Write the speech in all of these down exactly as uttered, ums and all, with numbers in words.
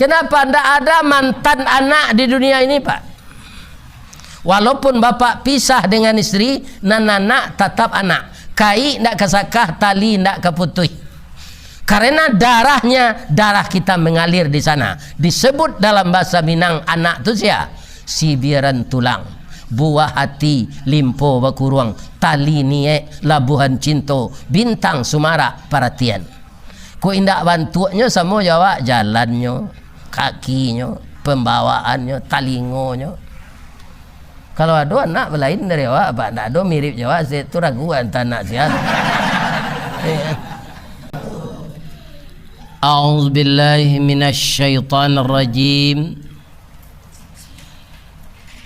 Kenapa ndak ada mantan anak di dunia ini, Pak? Walaupun bapak pisah dengan isteri, nan anak tatap anak. Kaik ndak kasakah, tali ndak kaputuih. Karena darahnya, darah kita mengalir di sana. Disebut dalam bahasa Minang, anak tu sia? Sibiran tulang, buah hati, limpo bakuruang, tali niek, labuhan cinto, bintang sumarak paratian. Kok indak bantuaknyo samo jo awak, jalannyo, kakinyo, pambawaannyo, talingonyo. Kalau ado anak balain dari awak, apak ndak ado mirip jo awak, se-, tu ragu antah anak sia. A'udzubillahi minasyaitonirrajim.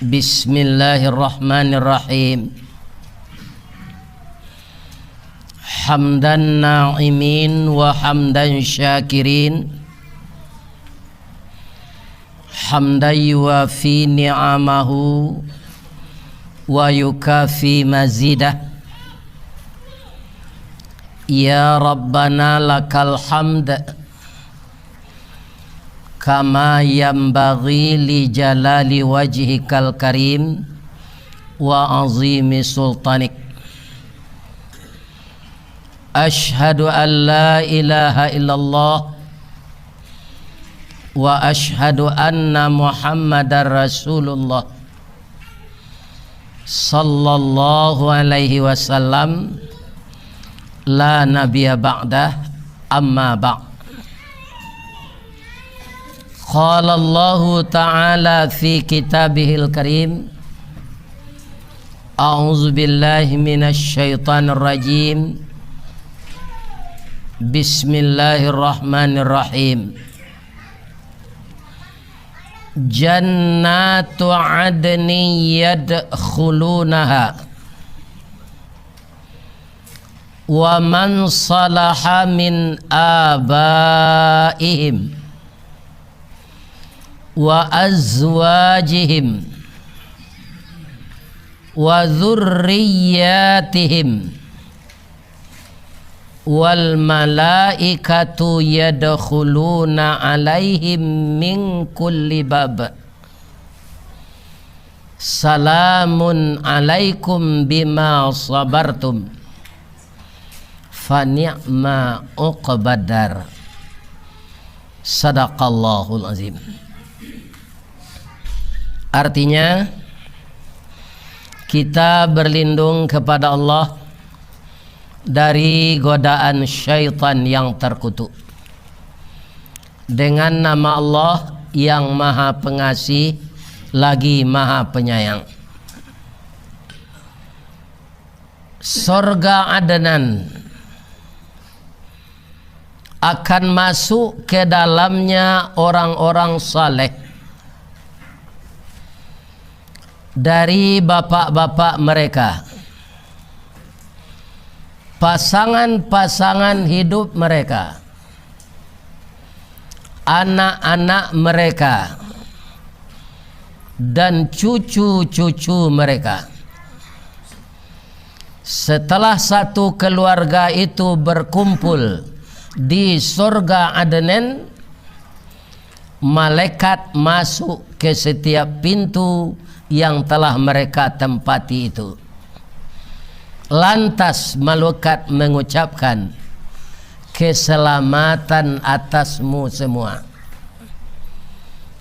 Bismillahirrahmanirrahim. Hamdan na'imin wa hamdan syakirin. Hamdan yuwafi ni'amahu wa yukafi mazidah. Ya Rabbana lakal hamd. Kama yanbaghi li jalali wajhikal karim wa azimi sultanik. Asyhadu an la ilaha illallah wa asyhadu anna Muhammadar Rasulullah. Sallallahu alaihi wasallam, la nabiyya ba'dah, amma ba'd. Qala Allahu ta'ala fi kitabihil karim, a'udzu billahi minasy syaithanir rajim. Bismillahirrahmanirrahim. Jannatu adnin yadkhulunaha, wa man salaha min abaihim, wa azwajihim, wa dzurriyyatihim, wal malaikatu yadkhuluna alaihim min kulli bab. Salamun alaikum bima sabartum. Fa ni'ma uqbadar. Sadaqallahul azim. Artinya, kita berlindung kepada Allah dari godaan syaitan yang terkutuk. Dengan nama Allah yang Maha Pengasih, lagi Maha Penyayang. Sorga Adnan akan masuk ke dalamnya orang-orang saleh dari bapak-bapak mereka, pasangan-pasangan hidup mereka, anak-anak mereka, dan cucu-cucu mereka. Setelah satu keluarga itu berkumpul di sorga Adnan, malaikat masuk ke setiap pintu yang telah mereka tempati itu. Lantas malaikat mengucapkan, "Keselamatan atasmu semua.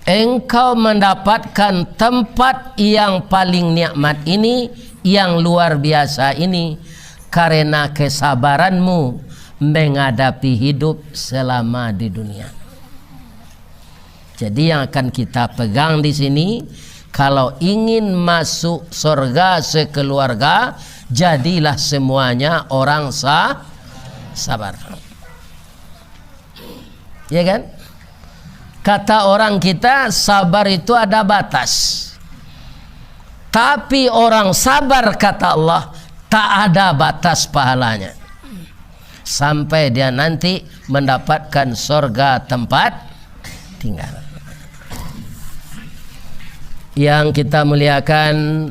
Engkau mendapatkan tempat yang paling nikmat ini, yang luar biasa ini, karena kesabaranmu menghadapi hidup selama di dunia." Jadi, yang akan kita pegang di sini, kalau ingin masuk sorga sekeluarga, jadilah semuanya orang sa-, sabar. Ya kan? Kata orang kita, sabar itu ada batas. Tapi orang sabar, kata Allah, tak ada batas pahalanya. Sampai dia nanti mendapatkan sorga tempat tinggal. Yang kita muliakan,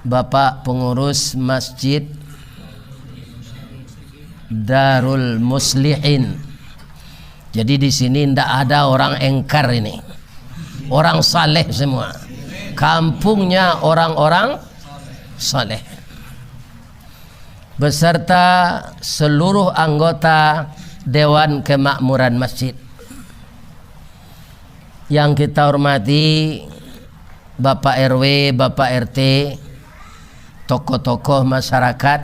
Bapak Pengurus Masjid Darul Muslihin. Jadi di sini ndak ada orang engkar ini. Orang saleh semua. Kampungnya orang-orang saleh. Beserta seluruh anggota Dewan Kemakmuran Masjid. Yang kita hormati Bapak R W, Bapak R T, tokoh-tokoh masyarakat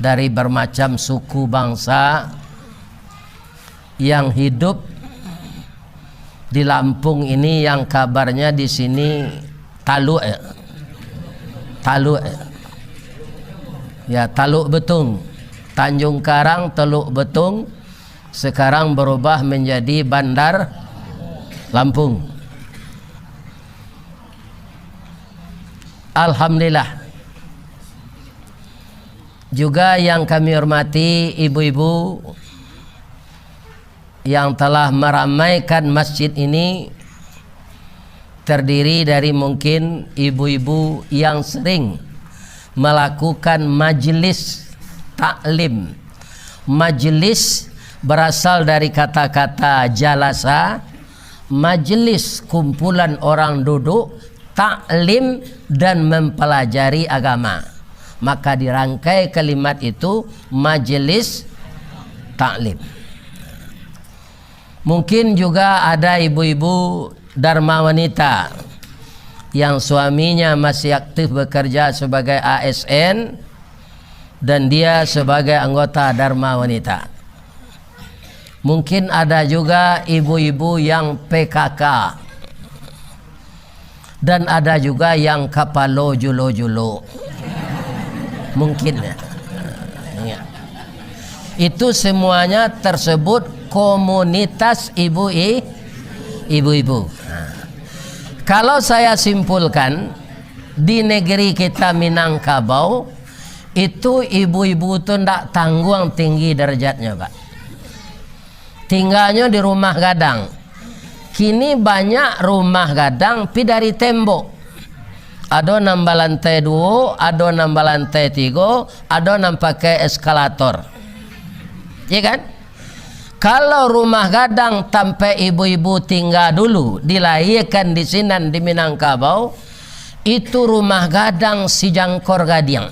dari bermacam suku bangsa yang hidup di Lampung ini, yang kabarnya di sini Taluk, eh. Taluk, eh. Ya, Taluk Betung. Tanjung Karang, Teluk Betung, sekarang berubah menjadi Bandar Lampung. Alhamdulillah. Juga yang kami hormati ibu-ibu yang telah meramaikan masjid ini, terdiri dari mungkin ibu-ibu yang sering melakukan majelis taklim. Majelis berasal dari kata-kata jalasa, majelis, kumpulan orang duduk, taklim, dan mempelajari agama. Maka dirangkai kalimat itu majelis taklim. Mungkin juga ada ibu-ibu Dharma Wanita yang suaminya masih aktif bekerja sebagai A S N dan dia sebagai anggota Dharma Wanita. Mungkin ada juga ibu-ibu yang P K K. Dan ada juga yang kapalo julo-julo. Mungkin, ya. Ya. Itu semuanya tersebut komunitas ibu i-, ibu-ibu. Nah, kalau saya simpulkan, di negeri kita Minangkabau, itu ibu-ibu tu ndak tangguang tinggi derajatnya, Pak. Tingganyo di rumah gadang. Kini banyak rumah gadang, pi dari tembok. Ado nan balantai duo, ado nan balantai tigo, ado nan pakai eskalator. Iya kan? Kalau rumah gadang tampek ibu-ibu tingga dulu, dilahirkan di sinan di Minangkabau, itu rumah gadang sijangkor gadiang.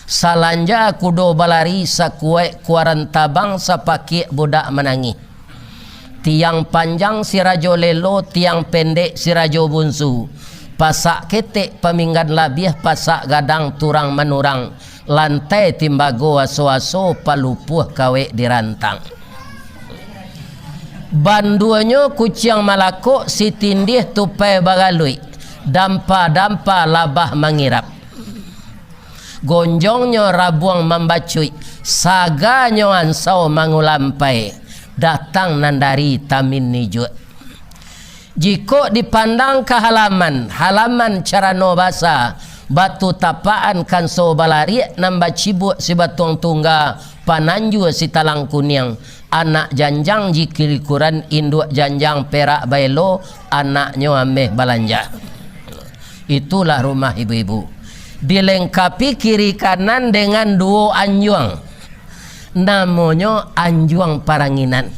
Salanja kudo balari, sakuaik kuaran tabang, sapakiak budak manangih. Tiang panjang si rajo lelo, tiang pendek si rajo bunsu. Pasak ketek paminggan labiah, pasak gadang turang manurang. Lantai timbago aso-aso, palupuah kawek dirantang. Banduanyo kuciang malakok, sitindih tupai bagaluik, dampa-dampa labah mangirap. Gonjongnyo rabuang mambacuik, saganyo ansau mangulampai, datang nan dari tamin ijuak. Jikok dipandang ka halaman, halaman carano basa, batu tapakan kanso balariak nan bacibuak sibatuang tungga, pananjua sitalang kuniang, anak janjang jikilikuran, induak janjang perak baelo, anaknyo ameh balanja. Itulah rumah ibu-ibu. Dilengkapi kiri kanan dengan duo anjuang. Namonyo anjuang paranginan.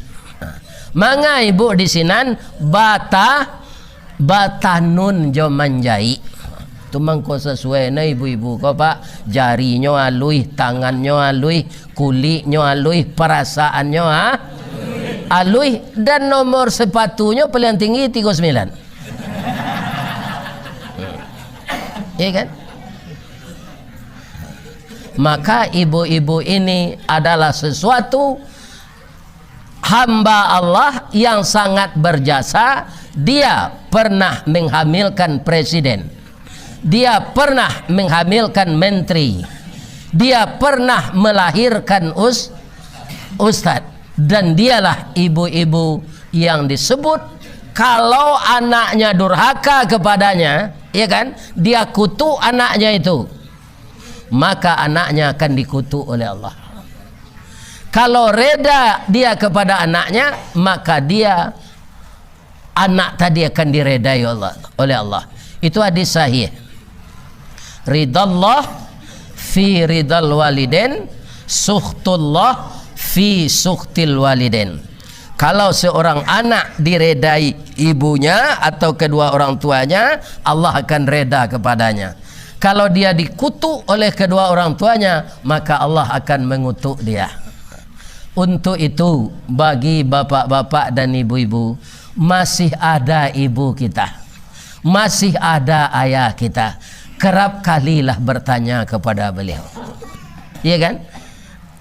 Manga ibu di sinan bata-, batanun jo manjaik. Tu mangko sasuai na ibu-ibu ko, Pak. Jarinyo aluih, tangannyo aluih, kuliknyo aluih, perasaannyo, ha? Aluih. Dan nomor sepatunyo paling tinggi tigo sembilan. Iya kan? Maka ibu-ibu ini adalah sesuatu hamba Allah yang sangat berjasa. Dia pernah menghamilkan presiden. Dia pernah menghamilkan menteri. Dia pernah melahirkan us-, ustad. Dan dialah ibu-ibu yang disebut, kalau anaknya durhaka kepadanya, ya kan, dia kutuk anaknya itu, maka anaknya akan dikutuk oleh Allah. Kalau reda dia kepada anaknya, maka dia, anak tadi akan diredai Allah, oleh Allah. Itu hadis sahih. Ridallah fi ridal waliden, sukhtullah fi sukhtil waliden. Kalau seorang anak diredai ibunya atau kedua orang tuanya, Allah akan reda kepadanya. Kalau dia dikutuk oleh kedua orang tuanya, maka Allah akan mengutuk dia. Untuk itu, bagi bapak-bapak dan ibu-ibu, masih ada ibu kita, masih ada ayah kita, kerap kalilah bertanya kepada beliau. Iya kan?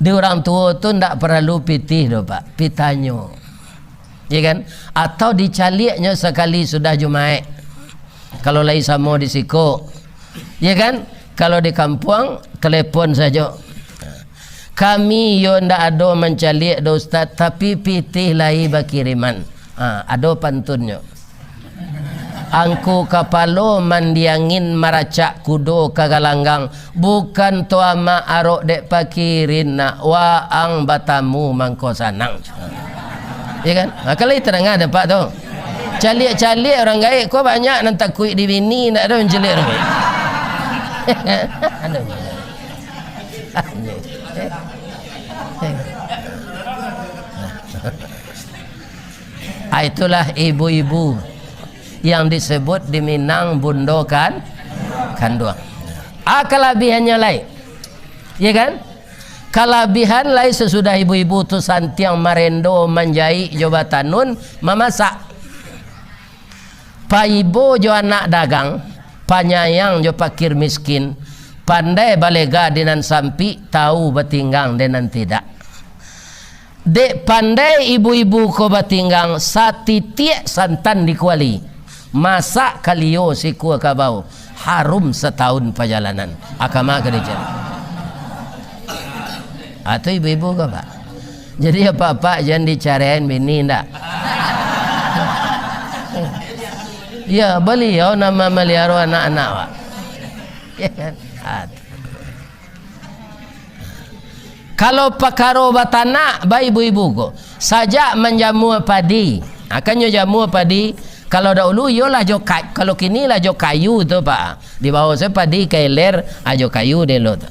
Di urang tuo tu ndak paralu pitih doh, Pak, pitanyo. Ya kan? Atau dicaliaknyo sakali sudah Jumaik. Kalau lai samo di siko. Ya kan? Kalau di kampuang, telepon sajo. Kami yo ndak ado mancaliak doh, Ustaz, tapi pitih lai bakiriman. Ha, ado pantunnyo. Angku kapalo mandi angin, maracak kudo ka galanggang, bukan tu amak arok dek pakirin nak, waang batamu mangko sanang. Ya kan? Ha, kalau itu danga dapat tu. Caliak-caliak urang gaek ko banyak nan takuik di bini, ndak ado mancaliak urang gaek. Aduh. Ah, itulah ibu-ibu yang disebut di Minang bundo kan, kanduang. Ah, kalabihannyo lai. Ya kan? Kalabihan lai sasudah ibu-ibu tu santiang marendo, manjaik jo batanun, mamasak. Paibo jo anak dagang, panyayang jo pakir miskin, pandai balega di nan sampik, tau batinggang di nan tidak. Dek pandai ibu-ibu ko batinggang, satitiak santan di kuali, masak kalio sikua kabau, harum satahun pajalanan. Akama ka dicari. Atau ibu-ibu ko, Pak? Jadi, apak-apak jan dicarian bini ndak? Ya, baliau nan mamaliharo anak-anak, Pak. Ya kan? Ah, tu. Kalau pakaro batanak, ba ibu-ibu ko, sajak manjamua padi. Ha, kan nyo jamua padi, kalau dahulu iyolah jo ka-, kalau kini lah jo kayu tu, Pak. Di bawah se padi ka iler, ha, jo kayu dielo tu.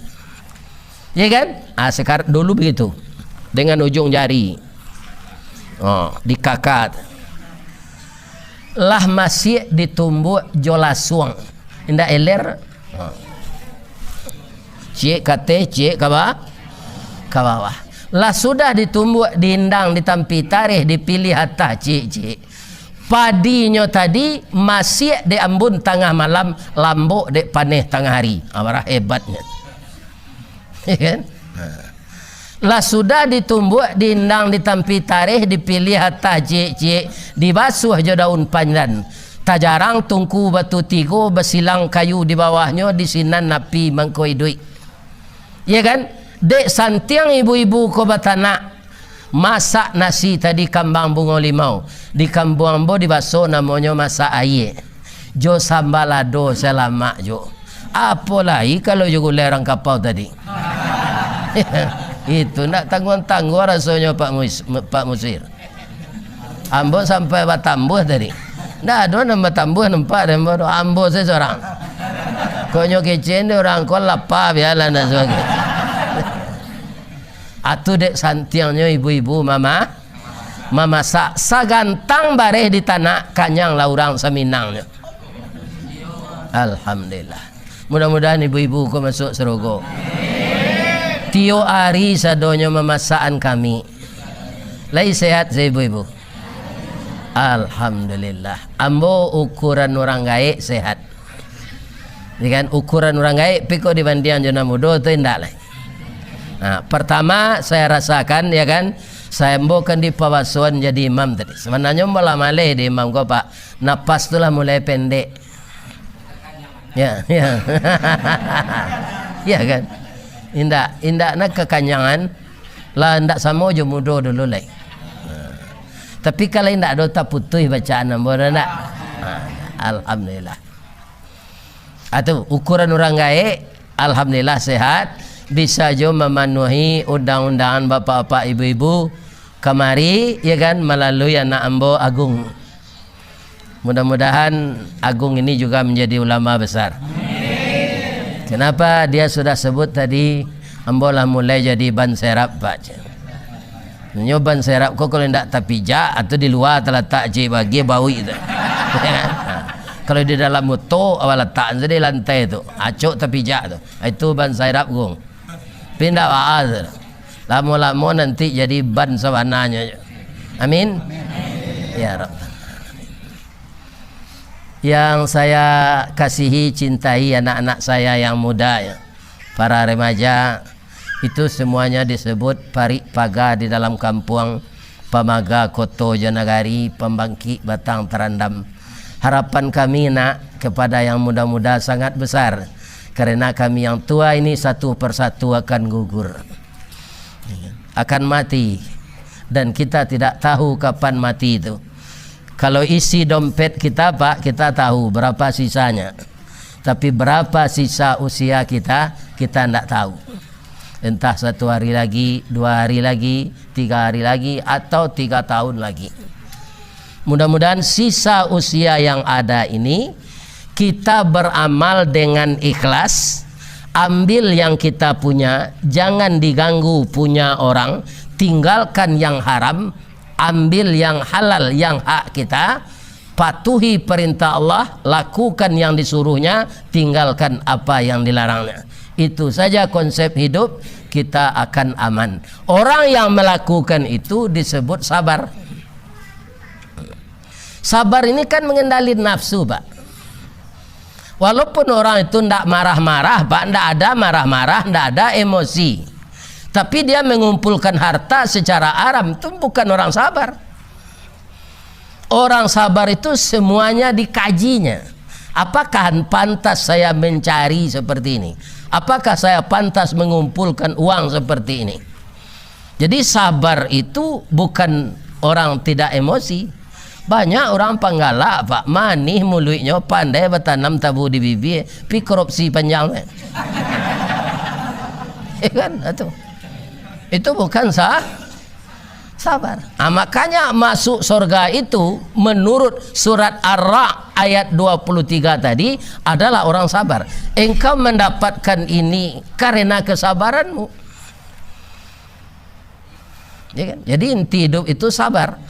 Ya kan? Ah, sekar-, dulu begitu. Dengan ujung jari. Oh, dikakat. Lah masiak ditumbuak jo lasuang. Indak eler. Oh. Ciek ka ateh, ciek ka ba-, ka bawah. Lah sudah ditumbuak, diindang, ditampi tareh, dipiliah atah ciek-ciek. Padinyo tadi masiak dek ambun tangah malam, lambok dek paneh tangah hari. Ah, barah hebatnyo. Ya kan? Lah sudah ditumbuak, diindang, ditampi tareh, dipiliah atah ciek-ciek, dibasuah jo daun pandan. Tajarang tungku batu tigo, basilang kayu di bawahnyo, di sinan api mangko iduik. Ya kan? Dek santiang ibu-ibu ko batanak, masak nasi tadi kambang bungo limau. Di kampuang ambo dibaso namonyo masak aia. Jo samba lado salamak jo. Apo lai kalau jo gulai urang kapau tadi. Itu ndak tangguang-tangguang rasonyo, Pak Mus-, Pak Musir. Ambo sampai batambuah tadi. Ndak ado nan batambuah nampak dek ambo tu. Ambo se surang. Kok nyo kecek dek urang ko lapa, bialah ndak sabagai. Atu dek santiangnyo ibu-ibu mama-, mamasak. Sagantang bareh ditanak, kanyang lah urang saminangnyo. Alhamdulillah. Mudah-mudahan ibu-ibu ko masuak sarugo. Tiok ari sadonyo mamasakan kami. Lai sehat se ibu-ibu? Alhamdulillah. Ambo ukuran urang gaek sehat. Ya kan? Ukuran urang gaek piko dibandiang jo nan mudo tu indak lai. Nah, pertama saya rasakan, ya kan, saya ambo kan dipabasoan jadi imam tadi. Sebenarnyo ambo lah maleh di imam ko, Pak. Napas tu lah mulai pendek. Ya, ya. Ya kan? Indak, indak nak kakanyangan. Lah ndak samo jo mudo dulu lai. Nah. Tapi kalau indak ado taputuih bacaan ambo dah ndak? Nah, alhamdulillah. Atu, ukuran urang gaek, alhamdulillah sehat, bisa jo mamanuahi undang-undangan bapak-bapak ibu-ibu kamari, ya kan, malalui anak ambo Agung. Mudah-mudahan Agung ini juga menjadi ulama besar. Kenapa dia sudah sebut tadi, ambo lah mulai jadi ban serap, Pak. Nyo ban serap ko kalau indak tapijak, atau di lua talatak je bagi bauik tu. Ha. Kalau di dalam moto, awak latak sajo di lantai tu. Acok tapijak tu. Itu ban serap gong. Tapi indak baa tu. Lamo-lamo nanti jadi ban sabananyo. Amin. Ya Rabb. Yang saya kasihi, cintai anak-anak saya yang muda, ya. Para remaja, itu semuanya disebut parik paga di dalam kampuang, pamaga koto jo nagari, pambangkik batang tarandam. Harapan kami, nak, kepada yang muda-muda sangat besar, karena kami yang tua ini satu persatu akan gugur, akan mati, dan kita tidak tahu kapan mati itu. Kalau isi dompet kita, Pak, kita tahu berapa sisanya. Tapi berapa sisa usia kita, kita ndak tahu. Entah satu hari lagi, dua hari lagi, tiga hari lagi, atau tiga tahun lagi. Mudah-mudahan sisa usia yang ada ini, kita beramal dengan ikhlas, ambil yang kita punya, jangan diganggu punya orang, tinggalkan yang haram, ambil yang halal, yang hak kita, patuhi perintah Allah, lakukan yang disuruh-Nya, tinggalkan apa yang dilarang-Nya. Itu saja konsep hidup, kita akan aman. Orang yang melakukan itu disebut sabar. Sabar ini kan mengendali nafsu, Pak. Walaupun orang itu ndak marah-marah, Pak, ndak ada marah-marah, ndak ada emosi. Tapi dia mengumpulkan harta secara haram, itu bukan orang sabar. Orang sabar itu semuanya dikajinya. Apakah pantas saya mencari seperti ini? Apakah saya pantas mengumpulkan uang seperti ini? Jadi sabar itu bukan orang tidak emosi. Banyak orang panggalak, Pak, manih muluiknyo, pandai batanam tabu di bibia, pi korupsi panjang, Pak. Ya kan? Itu. Itu bukan sa-, sabar. Ah, makanya masuk surga itu menurut surat Ar-Ra'd ayat dua puluh tiga tadi adalah orang sabar. Engkau mendapatkan ini karena kesabaranmu. Ya kan? Jadi inti hidup itu sabar.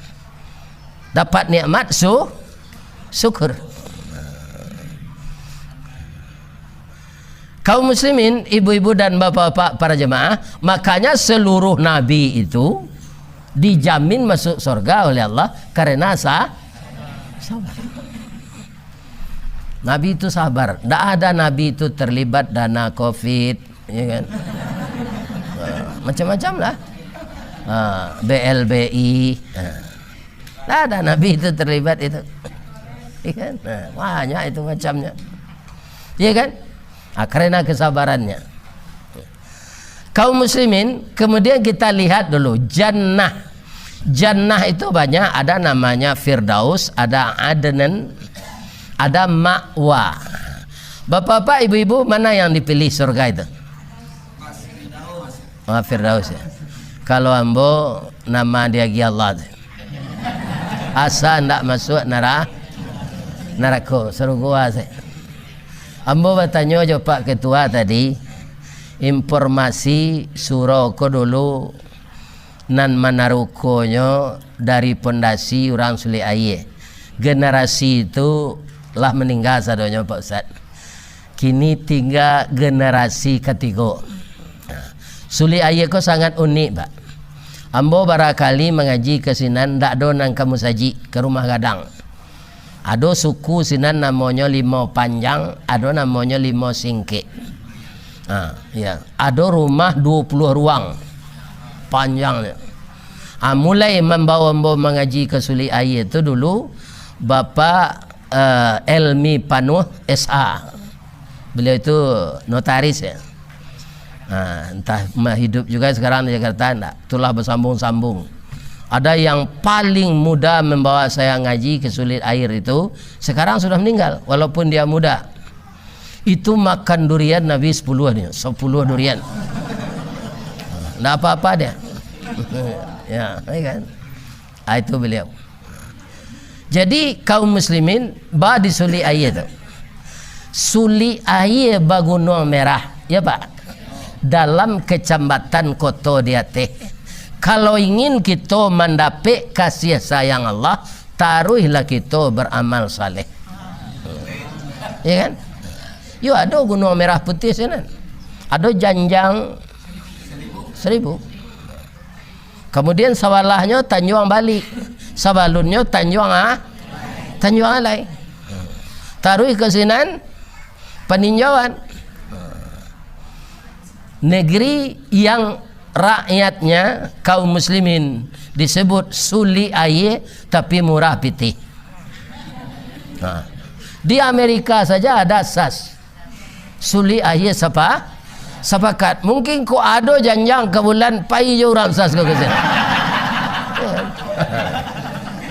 Dapat nikmat su-, syukur. Kaum muslimin, ibu-ibu dan bapak-bapak para jemaah, makanya seluruh nabi itu dijamin masuk surga oleh Allah karena sa-, sabar. Nabi itu sabar. Ndak ada nabi itu terlibat dana covid, ya kan? Ha, macam-macam lah. Ha, B L B I. Ha. Ndak ada nabi itu terlibat itu. Ya kan? Ha, banyak itu macamnya. Ya kan? Ha, karena kesabarannya. Kaum muslimin, kemudian kita lihat dulu jannah. Jannah itu banyak, ada namanya Firdaus, ada Adnan, ada Ma'wa. Bapak-bapak, ibu-ibu, mana yang dipilih surga itu? Ah, Firdaus, ya. Kalau ambo, nama diagiah Allah tu. Asa ndak masuak nara-, narako, sarugo asa. Ambo batanyo jo Pak Ketua tadi, informasi surau ko dulu nan manarukonyo dari pondasi urang Sulik Aia. Generasi tu lah maningga sadonyo, Pak Ustaz. Kini tingga generasi katigo. Nah, Sulik Aia ko sangat unik, Pak. Ambo barakali mangaji ka sinan, ndak ado nan ka musajik, ka rumah gadang. Ado suku sinan namonyo Limau Panjang, ado namonyo Limau Singkek. Ha, ya. Ado rumah duo puluah ruang panjangnyo. Ha, mulai mambawa ambo mangaji ka Sulik Aia tu dulu, Bapak, eh, Elmi Panuh, S A. Beliau itu notaris, ya. Ha, entah ma-, hidup juga sekarang di Jakarta, ndak. Itulah bersambung-sambung. Ada yang paling muda membawa saya ngaji ke Sulik Aia itu, sekarang sudah meninggal, walaupun dia muda. Itu makan durian Nabi sepuluh dia, sepuluh durian. Ndak apa-apa dia. Ya, ya kan? Ah, itu beliau. Jadi, kaum muslimin, ba di Sulik Aia tu. Sulik Aia ba Gunuang Merah, ya, Pak? Dalam Kecamatan Koto di Ateh. Kalau ingin kito mandapek kasih sayang Allah, taruihlah kito baramal saleh. Ya kan? Yo, ado Gunuang Merah Putih sinan. Ado Janjang Seribu. Kamudian, sabalahnyo Tanjuang Balik. Sabalunnyo Tanjuang, ah, Tanjuang Alai. Taruih ka sinan, Paninjauan. Negeri yang rakyatnya kaum muslimin disebut sulik aia tapi murah pitih. Nah, di Amerika saja ada sas. Sulik aia sapa-, sapakat. Mungkin kok ado janjang ka bulan, pai jo urang sas ko ka sinan.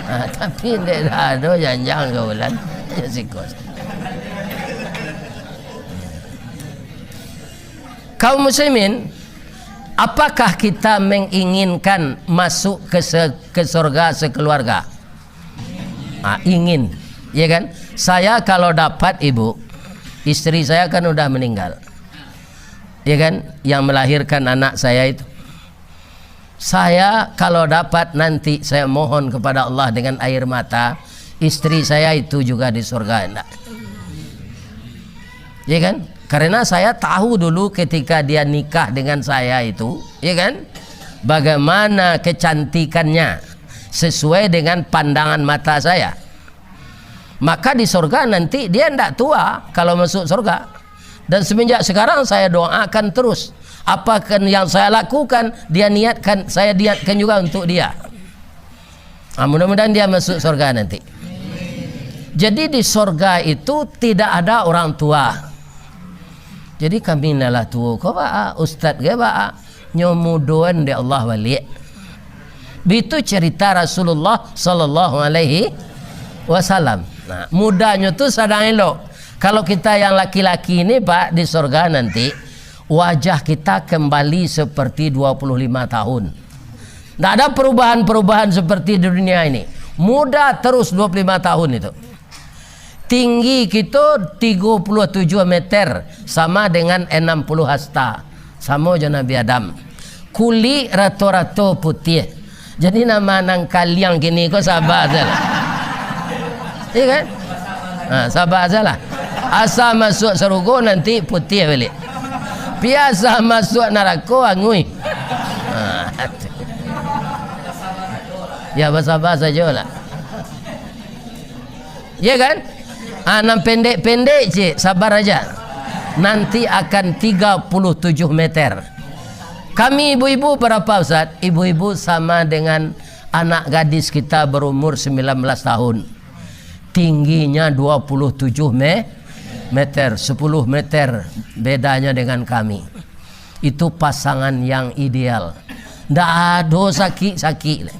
Ah, tapi ndak ado janjang ka bulan, yo siko. Kaum muslimin, apakah kita menginginkan masuk ke se-, ke surga sekeluarga? Ah, ingin, ya kan? Saya kalau dapat ibu, istri saya kan udah meninggal, ya kan? Yang melahirkan anak saya itu. Saya kalau dapat nanti, saya mohon kepada Allah dengan air mata, istri saya itu juga di surga, enggak? Ya kan? Karena saya tahu dulu ketika dia nikah dengan saya itu, ya kan? Bagaimana kecantikannya sesuai dengan pandangan mata saya. Maka di surga nanti dia ndak tua kalau masuk surga. Dan semenjak sekarang saya doakan terus. Apakan yang saya lakukan, dia niatkan, saya niatkan juga untuk dia. Ah, mudah-mudahan dia masuk surga nanti. Jadi di surga itu tidak ada orang tua. Jadi kami nan lah tuo ko baa, ustaz ge baa, nyo mudoan dek Allah baliak. Bitu cerita Rasulullah sallallahu alaihi wasallam. Nah, mudanyo tu sadang elok. Kalau kita yang laki-laki ni, Pak, di surga nanti, wajah kita kembali seperti dua puluh lima tahun. Ndak ada perubahan-perubahan seperti di dunia ini. Muda terus dua puluh lima tahun itu. Tinggi kito tigo puluh tujuh meter, sama dengan enam puluh hasta. Samo jo Nabi Adam. Kulik rato-rato putiah. Jadi, nama nan kaliang kini ko saba sajolah. Iya kan? Ha, saba sajolah. Asa masuak sarugo nanti putiah baliak. Pi asa masuak narako anguih. Ha, tu. Ya, basaba sajolah. Ya kan? Ah, nan pendek-pendek cik, sabar aja. Nanti akan tiga puluh tujuh meter. Kami ibu-ibu berapa, Ustaz? Ibu-ibu sama dengan anak gadis kita berumur sembilan belas tahun. Tingginya dua puluh tujuh me-, meter, sepuluh meter bedanya dengan kami. Itu pasangan yang ideal. Ndak ado sakik-sakik.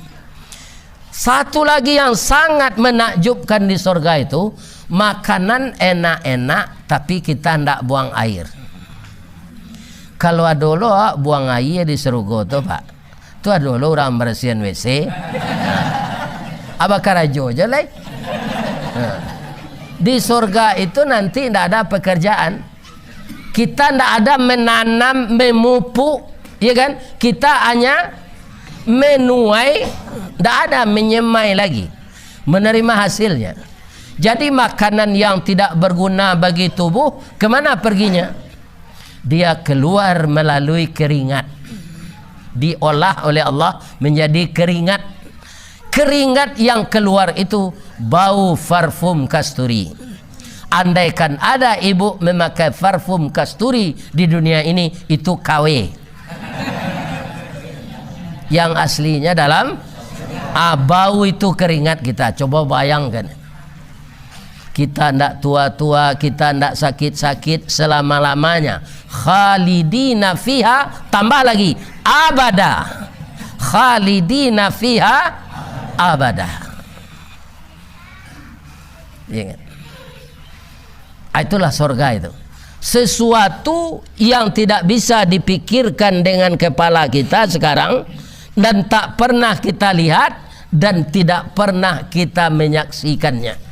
Satu lagi yang sangat menakjubkan di sorga itu, makanan enak-enak, tapi kita ndak buang air. Kalau ado lo buang air di sarugo tu, Pak, tu ado lo urang barasihan W C. Abah karajo je lai. Di sorga itu nanti ndak ada pekerjaan. Kita ndak ada menanam, memupuk, ya kan? Kita hanya menuai, ndak ada menyemai lagi, menerima hasilnya. Jadi, makanan yang tidak berguna bagi tubuh, kemana perginya? Dia keluar melalui keringat. Diolah oleh Allah menjadi keringat. Keringat yang keluar itu bau parfum kasturi. Andaikan ada ibu memakai parfum kasturi di dunia ini, itu K W. Yang aslinya dalam, ah, bau itu keringat kita. Coba bayangkan. Kita ndak tua-tua, kita ndak sakit-sakit selama-lamanya. Khalidina fiha, tambah lagi, abada. Khalidina fiha abada. Ingat. Ah, itulah sorga itu. Sesuatu yang tidak bisa dipikirkan dengan kepala kita sekarang, dan tak pernah kita lihat, dan tidak pernah kita menyaksikannya.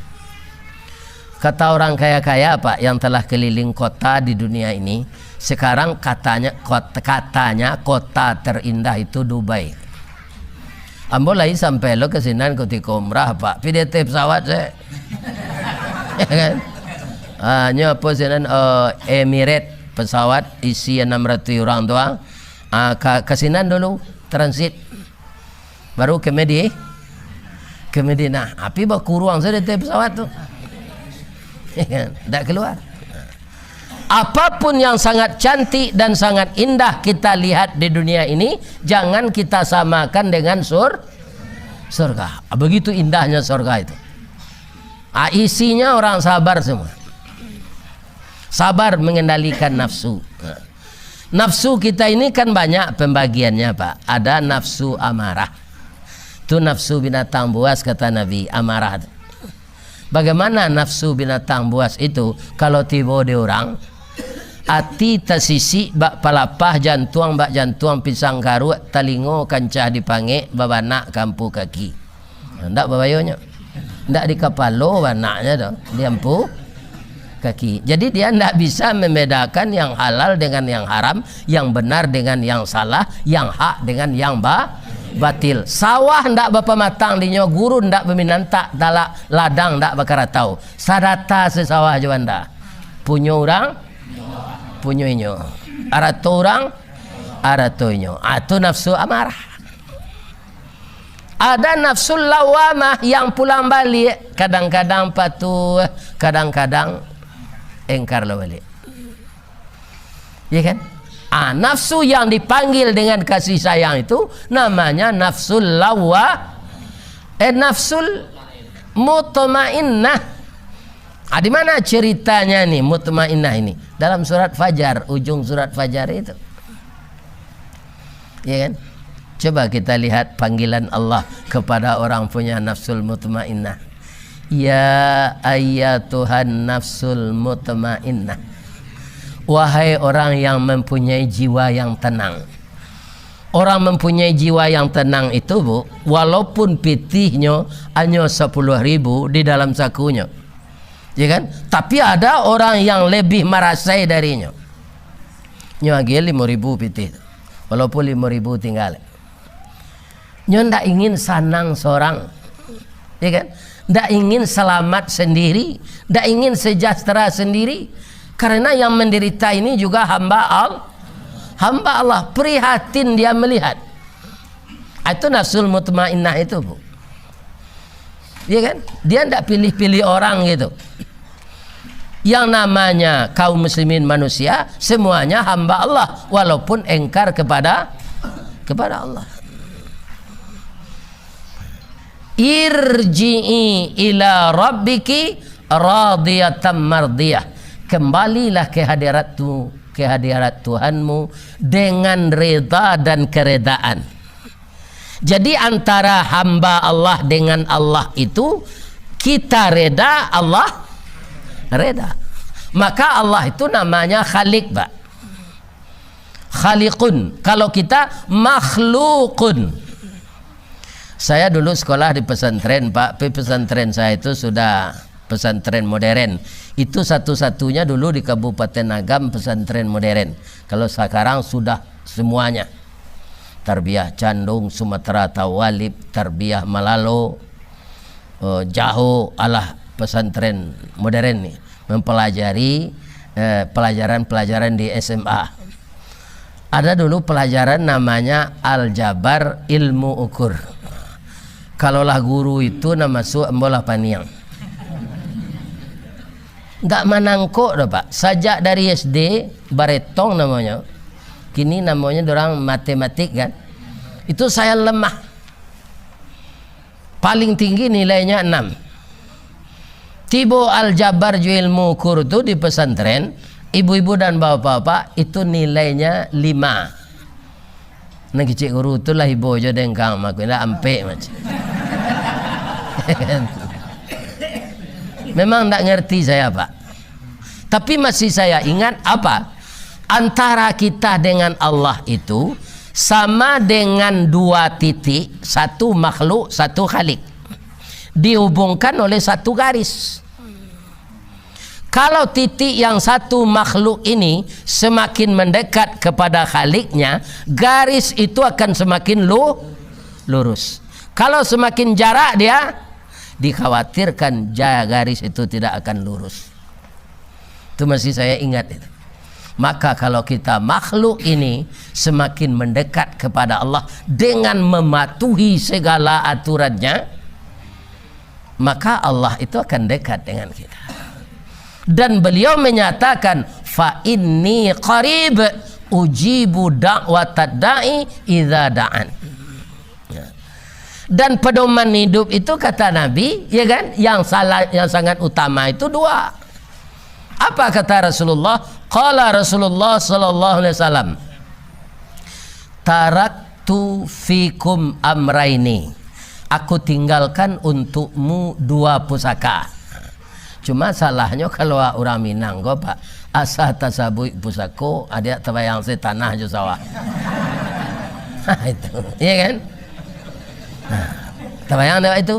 Kata orang kaya-kaya, Pak, yang telah keliling kota di dunia ini, sekarang katanya, kot-, katanya kota terindah itu Dubai. Ambo lai sampai lo ka sinan kutiko umrah, Pak. Pi di ateh pesawat se. Ya kan? Ah, nyo apo sinan, eh, Emirates, pesawat isi anam ratuih urang tu, ah. Ah, ka, ka sinan dulu, transit. Baru ke Medi-, ke Madinah. Api bakuruang sajo di ateh pesawat tu. Ya kan? Ndak keluar. Apapun yang sangat cantik dan sangat indah kita lihat di dunia ini, jangan kita samakan dengan sur-, surga. Begitu indahnya surga itu. Ah, isinya orang sabar semua. Sabar mengendalikan nafsu. Nafsu kita ini kan banyak pembagiannya, Pak. Ada nafsu amarah. Tu nafsu binatang buas, kata Nabi, amarah tu. Bagaimana nafsu binatang buas itu? Kalau tibo di urang, ati tasisik bak palapah, jantuang bak jantuang pisang karuak, talingo kancah dipangek, babanak ka ampu kaki. Ndak babayonyo. Ndak di kapalo banaknyo tu, di ampu kaki. Jadi dia ndak bisa membedakan yang halal dengan yang haram, yang benar dengan yang salah, yang hak dengan yang ba-, batil. Sawah ndak bapamatang dinyo, gurun ndak baminantak, talak ladang ndak bakaratau. Sadata sasawah jo banda. Punyo urang, punyo inyo. Arato urang, arato inyo. Ah, tu nafsu amarah. Ada nafsul lawamah yang pulang balik, kadang-kadang patuh, kadang-kadang engkar lo balik. Ya kan? Ah, nafsu yang dipanggil dengan kasih sayang itu namanya nafsul lawa-, eh, nafsul mutmainnah. Ah, di mana ceritanya ni mutmainnah ini? Dalam surat Fajar, ujung surat Fajar itu. Ya kan? Coba kita lihat panggilan Allah kepada orang punya nafsul mutmainnah. "Ya ayyatuhan nafsul mutmainnah." Wahai orang yang mempunyai jiwa yang tenang. Orang mempunyai jiwa yang tenang itu, Bu, walaupun pitihnyo hanyo sapuluah ribu di dalam sakunyo, ya kan? Tapi ada orang yang lebih marasai darinyo. Nyo agiah limo ribu pitih tu. Walaupun limo ribu tingga. Nyo ndak ingin sanang sorang. Ya kan? Ndak ingin selamat sendiri, ndak ingin sejahtera sendiri. Karena yang menderita ini juga hamba Al-, hamba Allah. Prihatin dia melihat. Itu nafsul mutmainnah itu, Bu. Ya kan? Dia ndak pilih-pilih orang gitu. Yang namanya kaum muslimin manusia, semuanya hamba Allah, walaupun engkar kepada, kepada Allah. "Irji'i ila rabbiki radiyatan mardiyah." Kembalilah ke hadirat tu, ke hadirat Tuhanmu dengan reda dan keredaan. Jadi, antara hamba Allah dengan Allah itu, kita reda, Allah reda. Maka Allah itu namanya Khalik, Pak. Khaliqun. Kalau kita makhlukun. Saya dulu sekolah di pesantren, Pak. Tapi pesantren saya itu sudah pesantren modern. Itu satu-satunya dulu di Kabupaten Agam pesantren modern. Kalau sekarang sudah semuanya. Tarbiyah Candung, Sumatera Tawalib, Tarbiyah Malalo, eh, Jaho, alah pesantren modern ni, mempelajari, eh, pelajaran-pelajaran di S M A. Ada dulu pelajaran namanya aljabar ilmu ukur. Kalau lah guru itu nan masuak, ambo lah paniang. Ndak manangkok doh, Pak. Sajak dari S D, baretong namonyo. Kini namonyo dorang matematik, kan. Itu saya lemah. Paling tinggi nilainya enam. Tibo aljabar jo ilmu ukur tu di pesantren, ibu-ibu dan bapak-bapak, itu nilainya lima. Nan kicik guru tu lah ibo jo dengkang, mako indak ampek macam. Memang ndak ngerti saya, Pak. Tapi masih saya ingat apa? Antara kita dengan Allah itu sama dengan dua titik, satu makhluk, satu khalik. Dihubungkan oleh satu garis. Kalau titik yang satu makhluk ini semakin mendekat kepada khaliknya, garis itu akan semakin lu-, lurus. Kalau semakin jarak dia, dikhawatirkan ja-, garis itu tidak akan lurus. Itu masih saya ingat itu. Maka kalau kita makhluk ini semakin mendekat kepada Allah dengan mematuhi segala aturannya, maka Allah itu akan dekat dengan kita. Dan beliau menyatakan, "Fa inni qarib, ujibu da'watad da'i idza da'an." Ya. Dan pedoman hidup itu, kata Nabi, ya kan, yang salah, yang sangat utama itu dua. Apa kata Rasulullah? Qala Rasulullah sallallahu alaihi wasallam, "Taraktu fikum amraini." Aku tinggalkan untukmu dua pusaka. Cuma salahnyo kalau urang Minang ko, Pak, asa tasabuik pusako, adiak tabayang se tanah jo sawah. Itu, iya kan? Nah, tabayang dek itu?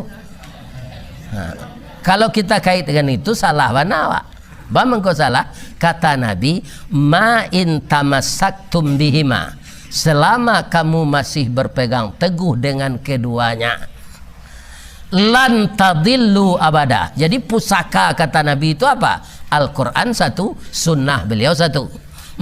Nah, kalau kita kaitkan itu, salah bana, Pak. Ba mangko salah, kata Nabi, "Ma in tamassaktum bihima." Selama kamu masih berpegang teguh dengan keduanya, "Lan tadillu abada." Jadi pusaka, kata Nabi itu apa? Al-Quran satu, sunnah beliau satu.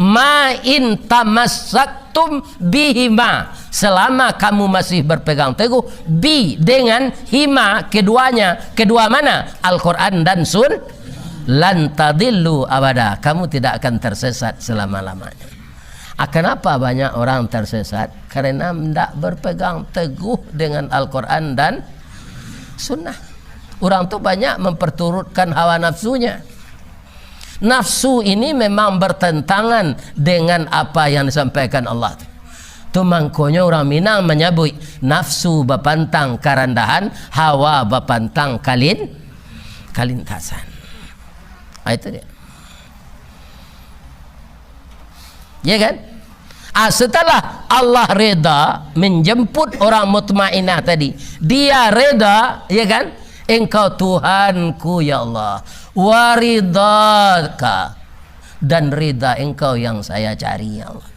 "Ma in tamassaktum bihima." Selama kamu masih berpegang teguh bi, dengan, hima, keduanya. Kedua mana? Al-Quran dan sun-, "Lan tadillu abada." Kamu tidak akan tersesat selama-lamanya. Ah, kenapa banyak orang tersesat? Karena ndak berpegang teguh dengan Al-Quran dan Sunnah. Urang tu banyak memperturutkan hawa nafsunya. Nafsu ini memang bertentangan dengan apa yang disampaikan Allah tu. Tu mangkonyo urang Minang manyabuik, "Nafsu bapantang karandahan, hawa bapantang kalin-, kalintasan." Ah, itu dia. Ya kan? Ah, setelah Allah reda menjemput orang mutmainnah tadi, dia reda, ya kan? "Engkau Tuhanku, ya Allah, wa ridhaka, dan rida Engkau yang saya cari, ya Allah."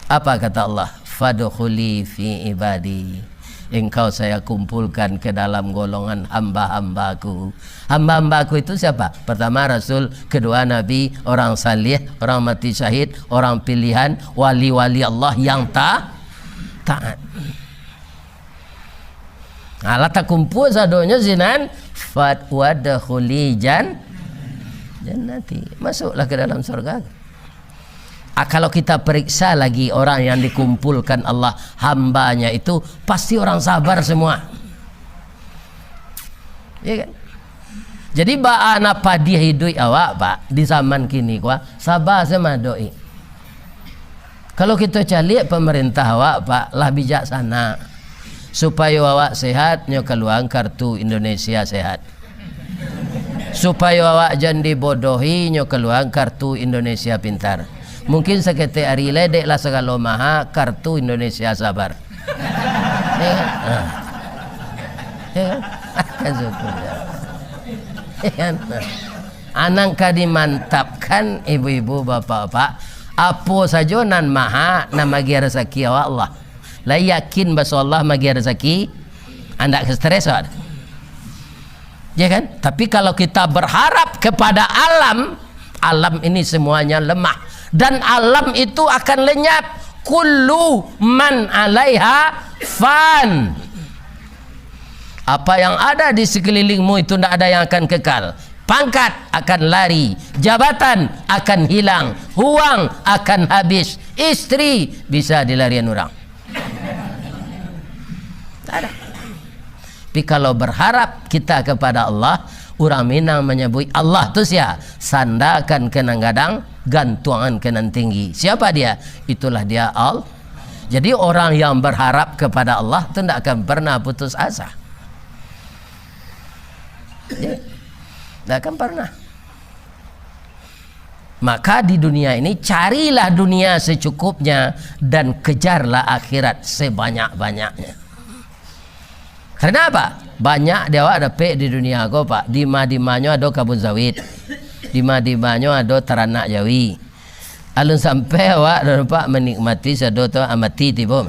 Apa kata Allah? "Fadkhuli fi ibadi." Engkau saya kumpulkan ke dalam golongan hamba-hamba-Ku. Hamba-hamba-Ku itu siapa? Pertama Rasul, kedua Nabi, orang saleh, orang mati syahid, orang pilihan, wali-wali Allah yang ta-, taat. Alah takumpul sadonyo sinan, fat wadkhuli jan-, jannati. Masuklah ke dalam surga. Ah, kalau kita periksa lagi orang yang dikumpulkan Allah, hamba-Nya itu, pasti orang sabar semua. Ya kan? Jadi, baa nan padiah iduik awak, Pak, di zaman kini ko, saba se mah doh. Kalau kito caliak pamarintah awak, Pak, lah bijaksana. Supayo awak sehat, nyo kaluaan kartu Indonesia Sehat. Supayo awak jan dibodohi, nyo kaluaan kartu Indonesia Pintar. Mungkin saketek ari lai dek lah sagalo maha, kartu Indonesia Sabar. Ya kan? Nah. Ya kan? Kan syukur, ya. Ya kan? Nah. Anang ka dimantapkan, ibu-ibu, bapak-bapak, apo sajo nan maha, nan magiah rasaki awak Allah. Lah yakin baso Allah magiah rasaki, andak ka stres awak. Ya kan? Tapi kalau kita berharap kepada alam, alam ini semuanya lemah. Dan alam itu akan lenyap. Kullu man alaiha fan. Apa yang ada di sekelilingmu itu ndak ada yang akan kekal. Pangkat akan lari, jabatan akan hilang, uang akan habis, istri bisa dilarian urang. Tak ada. Tapi kalau berharap kita kepada Allah, urang Minang manyabuik Allah tu sia? Sandakan ka nan gadang, gantuangan ka nan tinggi. Siapa dia? Itulah dia Al-, Jadi orang yang berharap kepada Allah tu ndak akan pernah putus asa. Ya. Ndak akan pernah. Maka di dunia ini, carilah dunia secukupnya dan kejarlah akhirat sebanyak-banyaknya. Karena apa? Banyak di awak dapek di dunia ko, Pak. Dima-dimanyo ado kabun sawit. Dima-dimanyo ado taranak jawi. Alun sampai awak dah nampak manikmati sado tu, ah, mati tibo.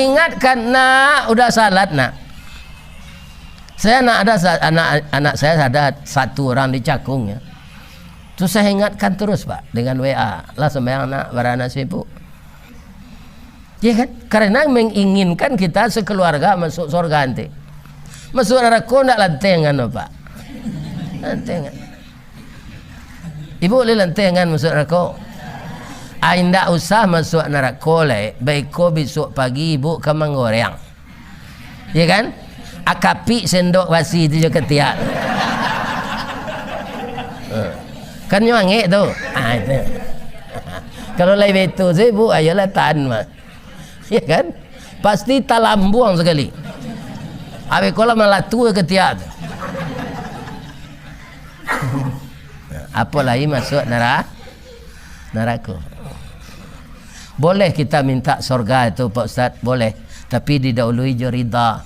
ingatkan, "Nak, udah salat, Nak." Saya, nak ada sa-, anak, anak saya ada satu orang di Cakung, ya. Tu saya ingatkan terus, Pak, dengan W A. "Lah sembahyang, Nak, bara anak sibuk." Ya kan? Karena menginginkan kita sekeluarga masuk surga nanti. Masuk narako ndak lantengan, Pak. Lantengan. Ibu boleh lantengan masuk narako? Ah, indak usah masuk narako lai. Baiko besok pagi ibu ka manggoreng. Ya kan? Akapik sendok basi tu jo katiak. Eh. Kan nyo angek tu. Ah, itu. Kalau lai betul, sibuk, ayolah tahan mah. Ya kan? Pasti talambuang sekali. Abis ko lah malatu katiak tu. Apolai masuk nara-, narako. Boleh kita minta sorga itu, Pak Ustaz? Boleh. Tapi didahului jo rida.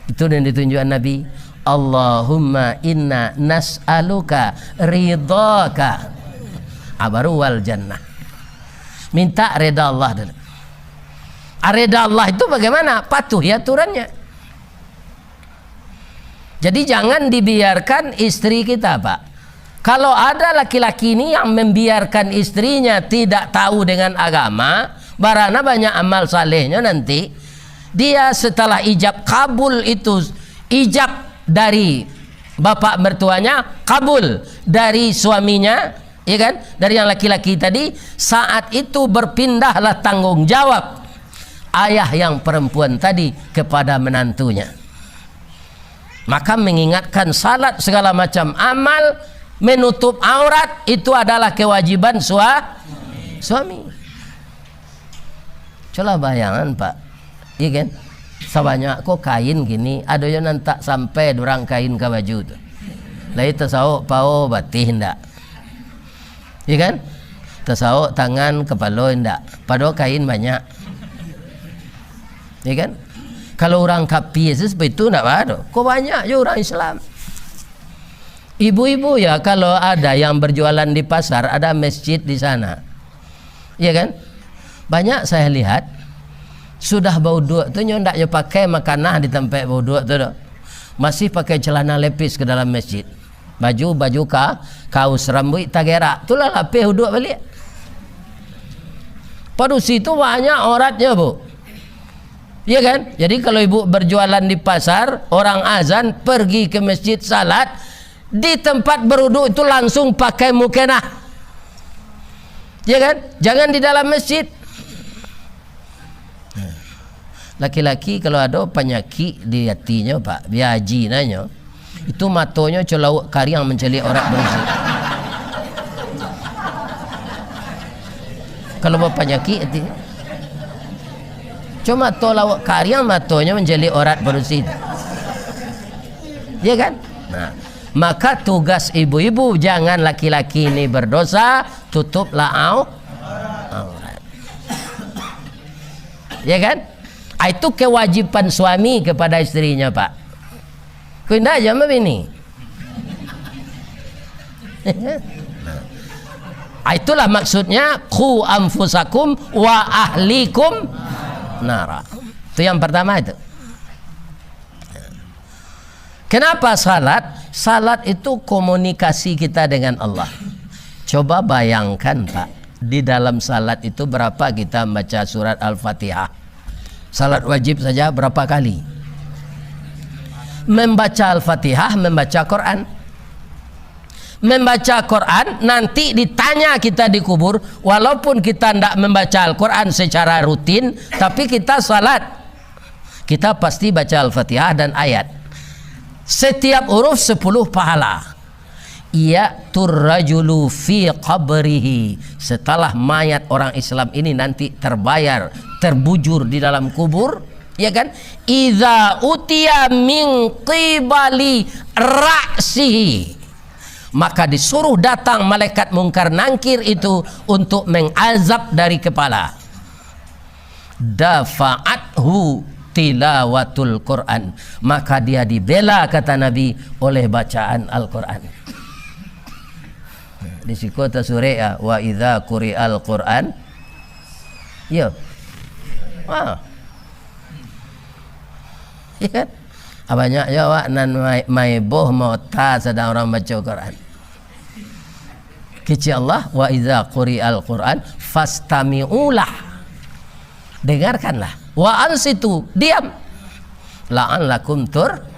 Itu yang ditunjukkan Nabi. "Allahumma inna nas'aluka ridhaka." Ah, baru wal jannah. Minta reda Allah dulu. Ah, reda Allah itu bagaimana? Patuhi aturannya. Jadi, jangan dibiarkan istri kita, Pak. Kalau ada laki-laki ni yang membiarkan istrinya tidak tahu dengan agama, barana banyak amal salehnyo nanti, dia setelah ijab kabul itu, ijab dari bapak mertuanya, kabul dari suaminya, ya kan, dari yang laki-laki tadi, saat itu berpindahlah tanggung jawab ayah yang perempuan tadi kepada menantunya. Maka mengingatkan salat, segala macam amal, menutup aurat, itu adalah kewajiban sua-, suami. Cubolah bayangan, Pak. Iya kan? Sabanyak ko kain kini, ado jo nan tak sampai durang kain ka baju tu. Lai tasawok pao batih ndak? Iya kan? Tasawok tangan, kapalo indak. Padahal kain banyak. Iya kan? Kalau urang kapia tu seperti itu ndak baa doh. Ko banyak jo urang Islam. Ibu-ibu ya, kalau ada yang berjualan di pasar, ada masjid di sana. Iya kan? Banyak saya lihat, sudah bauduak tu nyo ndak nyo pakai makanah di tampek bauduak tu doh. Masih pakai celana lepis ke dalam masjid. Baju, baju ka-, kaus, rambuik tagerak. Tulah lapeh uduak baliak. Padusi tu banyak auratnyo, Bu. Iya kan? Jadi, kalau ibu berjualan di pasar, orang azan, pergi ke masjid, salat, di tempat beruduk itu langsung pakai mukenah. Iya kan? Jangan di dalam masjid. Laki-laki kalau ado panyakik di atinyo, Pak, bia haji nanyo, itu matonyo co lauak kariang mancaliak aurat barusi. Kalau bapanyakik atinyo, co mato lauak kariang, matonyo mancaliak aurat barusi. Iya kan? Nah, maka tugas ibu-ibu, jangan laki-laki ini berdosa, tutuplah au-, aurat. Ya kan? Ah, itu kewajiban suami kepada istrinya, Pak. Ko indak aja mah bini. Ah, itulah maksudnya, "Qu anfusakum wa ahlikum nara." Itu yang pertama itu. Kenapa salat? Salat itu komunikasi kita dengan Allah. Coba bayangkan, Pak, di dalam salat itu berapa kita membaca surat Al-Fatihah? Salat wajib saja berapa kali? Membaca Al-Fatihah, membaca Quran. Membaca Quran, nanti ditanya kita di kubur, walaupun kita ndak membaca Al-Quran secara rutin, tapi kita salat. Kita pasti baca Al-Fatihah dan ayat. Setiap huruf sepuluh pahala. Ya'tur rajulu fi qabrihi. Setelah mayat orang Islam ini nanti terbayar, terbujur di dalam kubur, ya kan? Idza utiya min qibali ra'sihi. Maka disuruh datang malaikat Mungkar Nangkir itu untuk mengazab dari kepala. Dafa'athu tilawatul Quran. Maka dia dibela, kata Nabi, oleh bacaan Al-Quran. Di siko tasurek, ya, "Wa idza quri'al Quran." Iyo. Ha. Iya kan? Ah, banyak jo awak nan mai-, maeboh, maota sadang urang baco Quran. Kecek Allah, "Wa idza quri'al Quran fastami'u lah." Dengarkanlah. "Wa ansitu," diam. "La'allakum tur-"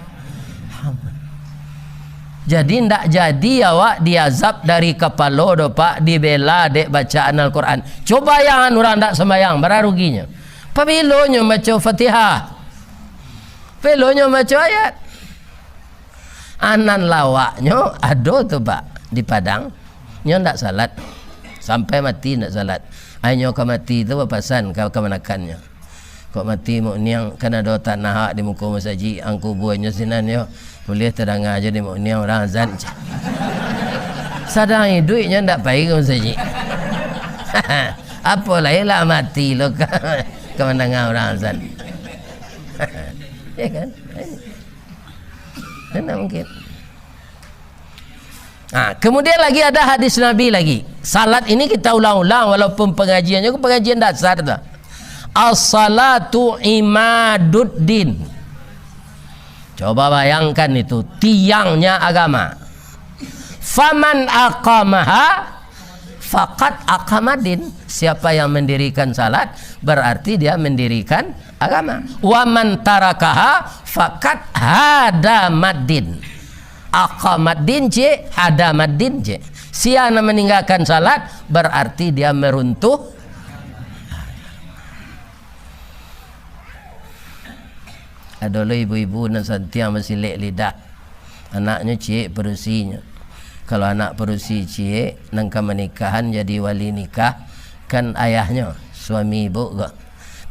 Jadi, ndak jadi awak diazab dari kapalo doh, Pak, dibela dek bacaan Al-Quran. Coba bayangkan urang ndak sambayang, bara ruginyo. Pabilo nyo baco Fatihah? Pabilo nyo baco ayat? Anan lawaknyo ado tu, Pak, di Padang. Nyo ndak salat. Sampai mati ndak salat. Ai nyo ka mati tu bapasan ka kamanakannyo, "Kok mati Muk Niang, kan ado tanah awak di muko masajik, ang kubuanyo sinan yo. Buliah tadanga jo di Muk Niang urang azan," ceh. Sadang iduik nyo ndak pai ka masajik. Apo lai lah mati lo ka, ka mandanga urang azan. Ya kan? Mana mungkin? Nah, kemudian lagi ada hadis Nabi lagi. Salat ini kita ulang-ulang, walaupun pengajiannya pengajian dasar tu. "As-salatu imaduddin." Coba bayangkan itu, tiangnya agama. "Faman aqamaha faqad aqamaddin." Siapa yang mendirikan salat, berarti dia mendirikan agama. "Wa man tarakaha faqad hadamaddin." Aqamaddin, cek, hadamaddin, cek. Sia nan maninggakan salat, bararti dia maruntuah. Ado lo ibu-ibu nan santiang basilek lidah. Anaknyo ciek padusinyo. Kalau anak padusi ciek, nan ka manikahan jadi wali nikah, kan ayahnyo, suami ibu ko.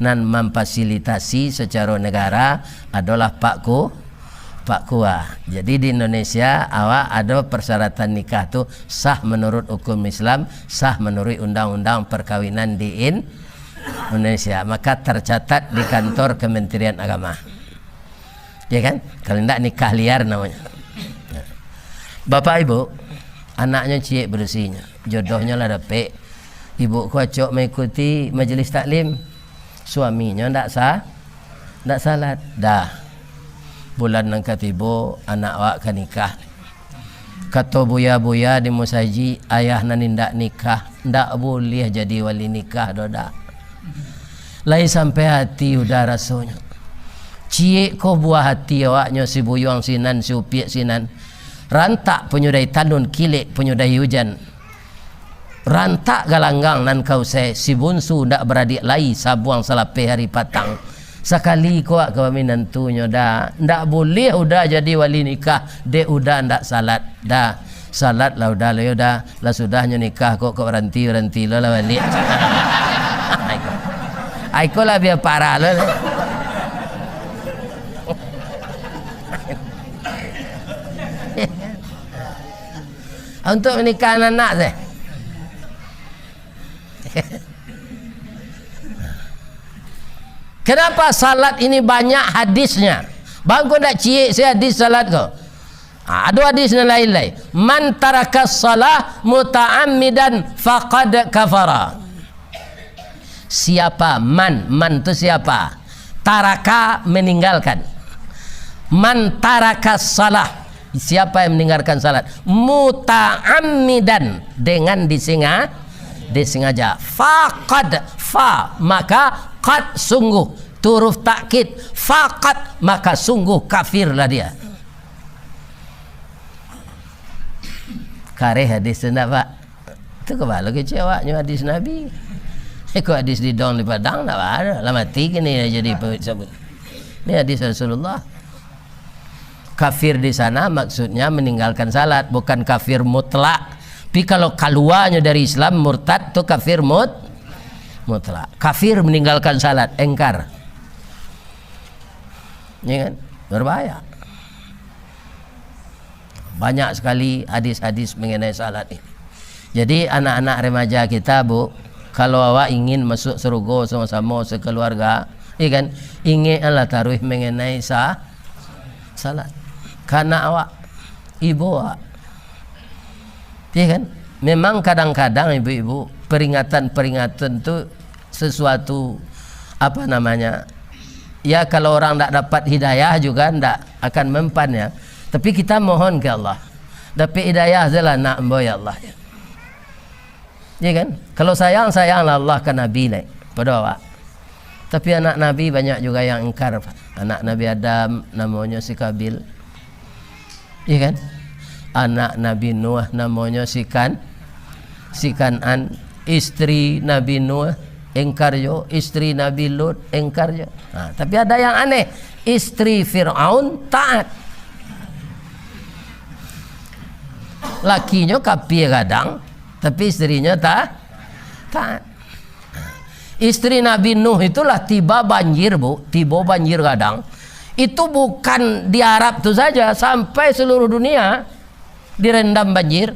Nan mamfasilitasi sacaro nagara adolah Pak Ku-, Pak Kua. Jadi di Indonesia, awak ado parsyaratan nikah tu sah manuruik hukum Islam, sah manuruik undang-undang parkawinan di In-, Indonesia. Maka tarcatat di kantor Kementerian Agama. Ya kan? Kalau indak, nikah liar namonyo. Bapak Ibu, anaknyo ciek padusinyo, jodohnyo lah dapek. Ibu ko acok maikuti majelis taklim. Suaminyo ndak sa-, ndak salat. Dah. Bulan nan ka tibo, anak awak ka nikah. Kato buya-buya di musajik, ayah nan indak nikah, ndak buliah jadi wali nikah doh, dak. Lai sampai ati Uda rasonyo. Ciek ko buah ati awaknyo, si buyuang sinan, si upiak sinan. Rantak panyudahi tanun, kilek panyudahi ujan. Rantak galanggang nan ka usai, si bunsu ndak baradiak lai, sabuang salapeh ari patang. Sakali ko awak ka baminantunyo, Da, ndak buliah Uda jadi wali nikah, dek Uda ndak salat, Da. Salatlah Uda lo yo, Da. Lah sudahnyo nikah ko, kok baranti-baranti lo lah baliak. Ai ko, ai ko lah bia parah lo. Untuk manikahan anak se. Kenapa salat ini banyak hadisnya? Bangko ndak ciek se hadis salat ko. Ha, ado hadis nan lain lai. "Man taraka shalah muta'ammidan faqad kafara." Siapa man? Man tu siapa? Taraka, meninggalkan. "Man taraka shalah." Siapa yang meninggalkan salat? "Muta'ammidan," dengan disenga-, disengaja. "Faqad," fa, maka qad, sungguh. Tu huruf takkid. "Faqad," maka sungguh kafirlah dia. Kareh hadis tu ndak, Pak? Tu kabalo kecek awaknyo hadis Nabi. Iko hadis di Dong di Padang ndak ado. Lah mati kini jadi pengikut sabut. Ini hadis Rasulullah. Kafir di sana maksudnya meninggalkan salat, bukan kafir mutlak. Tapi kalau kaluanyo dari Islam, murtad, tu kafir mut-, mutlak. Kafir meninggalkan salat, engkar. Ya kan? Berbahaya. Banyak sekali hadis-hadis mengenai salat ini. Jadi, anak-anak remaja kita, Bu, kalau awak ingin masuk surga samo-samo sekeluarga, ya kan, ingeklah taruih mengenai sa-, salat. Ka anak awak, ibu awak. Ya kan? Memang kadang-kadang, ibu-ibu, peringatan-peringatan tu sesuatu, apa namanya, ya, kalau orang ndak dapat hidayah juga ndak akan mempan, ya. Tapi kita mohon ke Allah, dapek hidayah sajolah anak ambo, ya Allah, ya. Ya kan? Kalau sayang, sayanglah Allah ka Nabi lai, pado awak. Tapi anak Nabi banyak juga yang ingkar, Pak. Anak Nabi Adam namonyo si Kabil. Iya kan? Anak Nabi Nuh namonyo si Kan-, si Kan'an. Istri Nabi Nuh ingkar jo, istri Nabi Lut ingkar jo. Nah, tapi ada yang aneh. Istri Fir'aun taat. Lakinyo kapia gadang, tapi istrinyo ta-, taat. Istri Nabi Nuh itulah tiba banjir, Bu, tibo banjir gadang. Itu bukan di Arab tu saja, sampai seluruh dunia direndam banjir.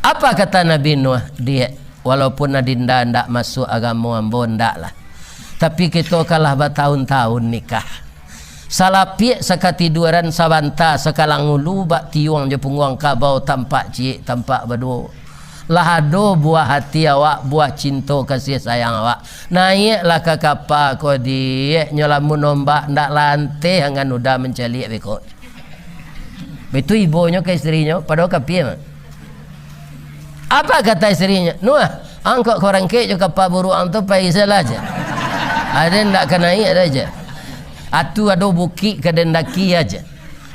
Apa kata Nabi Nuh? "Diak, walaupun adinda ndak masuak agamo ambo, ndaklah. Tapi kito kan lah batahun-tahun nikah. Salapiak sakatiduaran, sabanta sakalang ulu, bak tiuang jo pungguang kabau, tampak ciek, tampak baduo. Lah ado buah ati awak, buah cinto kasih sayang awak. Naiaklah ka kapa ko, Diak, nyo lamun ombak ndak lanteh angan uda mancaliak beko." Baitu ibonyo ka istrinyo, padahal kapia mah. Apa kata istrinyo? "Nuh, angkok ka barangkek jo kapa buruak ang tu, pai sajolah," jar. "Aden ndak ka naiak doh," jar. "Atu ado bukik ka den daki aja.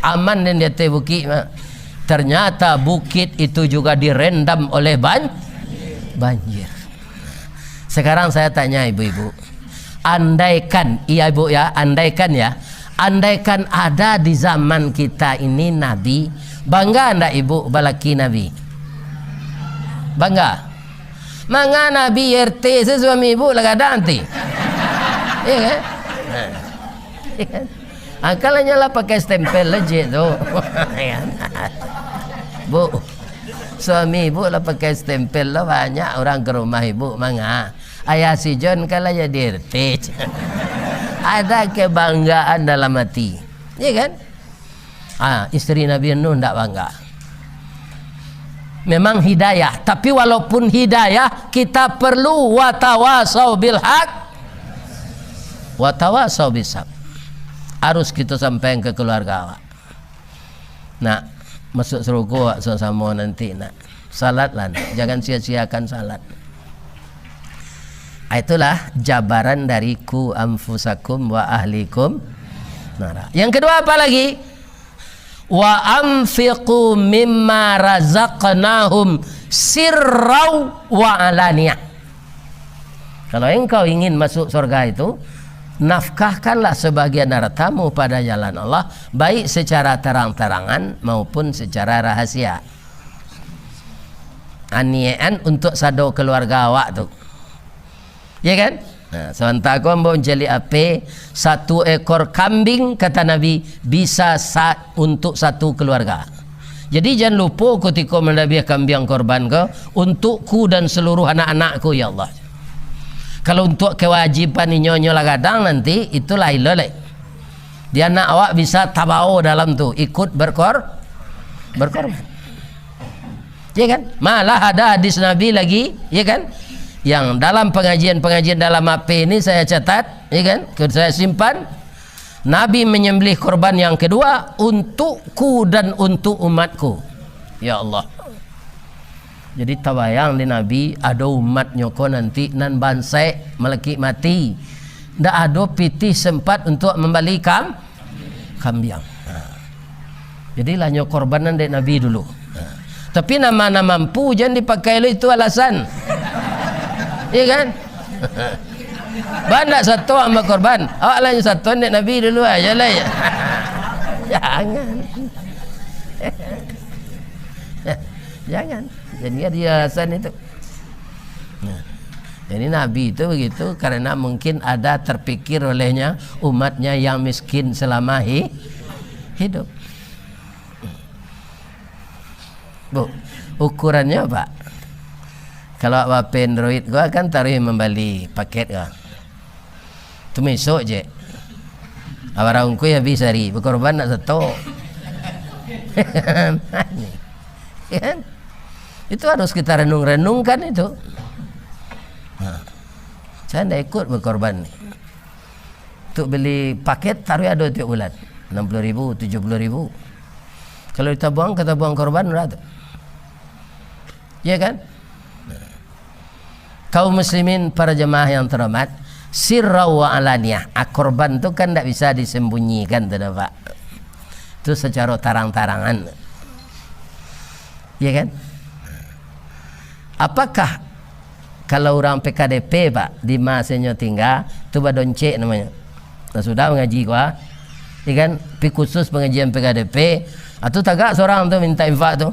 Aman den di ateh bukik mah. Ternyata bukit itu juga direndam oleh ban-, banjir. Sekarang saya tanya ibu-ibu, andaikan, iya ibu ya, andaikan ya, andaikan ada di zaman kita ini nabi, bangga ndak ibu balaki nabi? Bangga. Manga nabi R T se suami ibu lah gadang ti. Iya kan? Nah. Iya kan? Angkalanyo lah pakai stempel lah, Jek, tu. Bu, suami ibu lah pakai stempel lah, banyak urang ka rumah ibu, manga. Ayah si John kan lah jadi R T. Ada kebanggaan dalam hati. Iya kan? Ah, isteri Nabi Nuh ndak bangga. Memang hidayah, tapi walaupun hidayah, kita perlu watawasau bil haq, watawasau bis sabr. Harus kita sampaikan ke keluarga awak. Nak masuk surga awak samo-samo nanti, nak. Salatlah, nak. Jangan sia-siakan salat. Ah, itulah jabaran dari ku anfusakum wa ahlikum nara. Yang kedua apa lagi? "Wa anfiqu mimma razaqnahum sirrau wa alaniyah." Kalau engkau ingin masuk surga itu, nafkahkanlah sebagian hartamu pada jalan Allah, baik secara terang-terangan maupun secara rahasia. Aniakan untuk sado keluarga awak tu. Ya kan? Nah, sabanta ko ambo mancaliak H P, satu ekor kambing, kata Nabi, bisa sa-, untuk satu keluarga. Jadi, jan lupo kutiko mandabiah kambiang korban ko, untukku dan seluruh anak-anakku, ya Allah. Kalau untuk kewajiban inyo-inyo lah gadang nanti, itulah ilo lai. Di anak awak bisa tabao dalam tu, ikut berkor-, berkorban. Ya kan? Malah ada hadis Nabi lagi, ya kan? Yang dalam pengajian-pengajian dalam H P ini saya catat, ya kan? Saya simpan. Nabi menyembelih korban yang kedua untukku dan untuk umatku. Ya Allah. Jadi tabayang di Nabi, ado umatnyo ko nanti nan bansaik, malakik mati. Ndak ado pitih sempat untuk mambali kam-, kambiang. Ha. Jadi lah nyo korbanan dek Nabi dulu. Ha. Tapi nan ma-, nan mampu jan dipakai lo itu alasan. Iya kan? Ba ndak sato awak bakorban. Awak lah nyo sato dek Nabi dulu aja lah ya. Jangan. Jangan. Jadi ada alasan itu. Nah, jadi Nabi itu begitu karena mungkin ada terpikir olehnya umatnya yang miskin selama hi-, hidup. Bu, ukurannya apa? Kalau awak Android gua kan taruh membali paket gua. Tu misok je. Awak ungkui habis hari, berkorban nak setok. Kan? Itu harus kita renung-renungkan itu. Nah, saya ndak ikut berkorban ni. Untuk beli paket, taruh ado tiap bulan. Enam puluh ribu, tujuh puluh ribu. Kalau ditabuang, ka tabuang korban, bara tu? Ya kan? Kaum muslimin, para jemaah yang terhormat, sirrau wa alaniyah. Ah, korban tu kan ndak bisa disembunyikan tu, dah, Pak. Tu secara tarang-tarangan. Ya kan? Apakah kalau urang P K D P, Pak, di ma se nyo tingga, tu badoncek namonyo. Nah, sudah mangaji ko, ah. Ya kan? Pi khusus pangajian P K D P, ah, tu tagak surang tu mintak infak tu.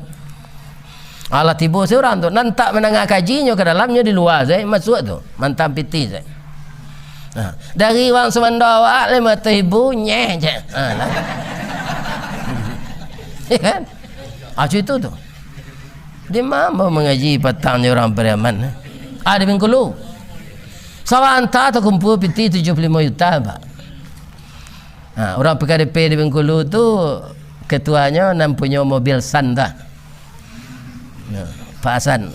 Alah tibo surang tu, nan tak mandanga kaji nyo ka dalam, nyo di lua se masuak tu, mantang pitih se. Nah, dari uang sumando awak limo ratuih ribu, nyeh je. Ha, lah. Ya kan? Ah, itu tu. Di ma ambo mangaji patangnyo urang Pariaman? Ah, di Bengkulu. Sabanta takumpua pitih tujuh puluh limo juta, Pak. Ha, urang P K D P di Bengkulu tu, ketuanyo nan punyo mobil Sun tu. Nah, Pak Hasan.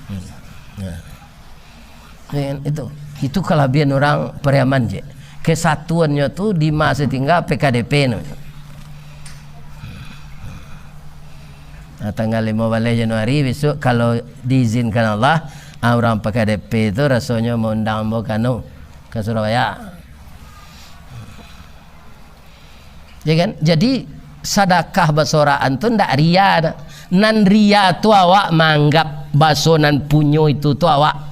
Hmm. Nah. Ya kan? Itu. Itu kalabihan urang Pariaman je. Kesatuannyo tu di ma se tingga P K D P namonyo. Nah, tanggal limo baleh Januari besok, kalau diizinkan Allah, ah, urang P K D P tu rasonyo maundang ambo ka anu, ka Surabaya. Ya kan? Jadi, Sadakah basoraan tu ndak ria doh. Nan ria tu awak manganggap baso nan punyo itu tu awak.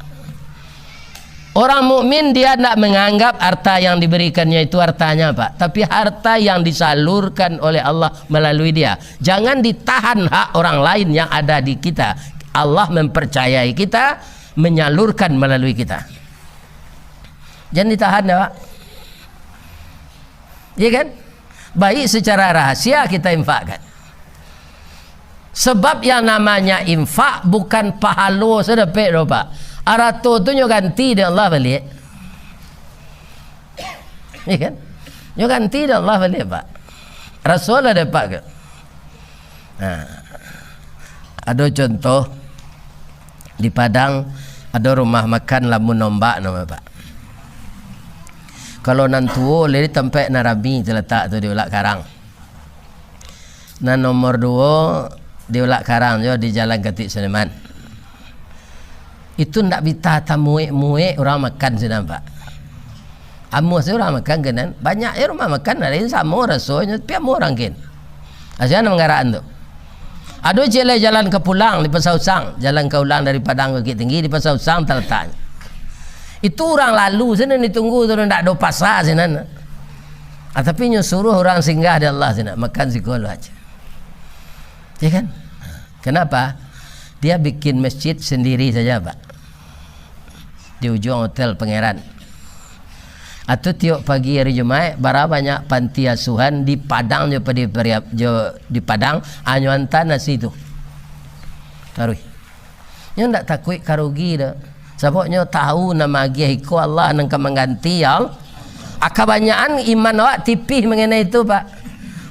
Orang mukmin dia ndak menganggap harta yang diberikannya itu hartanya, Pak, tapi harta yang disalurkan oleh Allah melalui dia. Jangan ditahan hak orang lain yang ada di kita. Allah mempercayai kita, menyalurkan melalui kita. Jangan ditahan, ya, Pak. Iya kan? Baik secara rahasia kita infakkan. Sebab yang namanya infak bukan pahalo sajo dapek doh, Pak. Arato tu nyo ganti dek Allah baliak. Iya kan? Nyo ganti dek Allah baliak, Pak. Raso lah dapek ke? Nah, ado contoh di Padang, ado rumah makan Lamun Ombak namo, Pak. Kalau nan tuo, lai di tampek nan rami talatak tu di Ulak Karang. Nan nomor duo di Ulak Karang jo di Jalan Katik Sudirman. Itu ndak bisa tamuek-muek urang makan sinan, Pak. Amuah se urang makan ka nan. Banyak se rumah makan, ado nan samo rasonyo, tapi amuah urang kin. Asian manggarakan tu. Ado ciek lai jalan ka pulang di Pasar Usang, jalan ka pulang dari Padang Bukittinggi, di Pasar Usang talataknyo. Itu urang lalu sinan ditunggu tu, ndak ado pasa sinan. Ah, tapi nyo suruah urang singgah di Allah sinan, makan siko lo aja. Ya kan? Kenapa? Dia bikin masjid sendiri saja, Pak. Di ujuang Hotel Pangeran. Atau tiok pagi hari Jumaik, bara banyak panti asuhan di Padang jo padi pariap-, jo di Padang, anyo anta nasi tu. Taruih. Nyo ndak takuik ka rugi doh. Sabab nyo tahu nan maagiah iko Allah nan ka mangganti, ya Allah. Ah, kabanyakan iman awak tipih mangenai itu, Pak.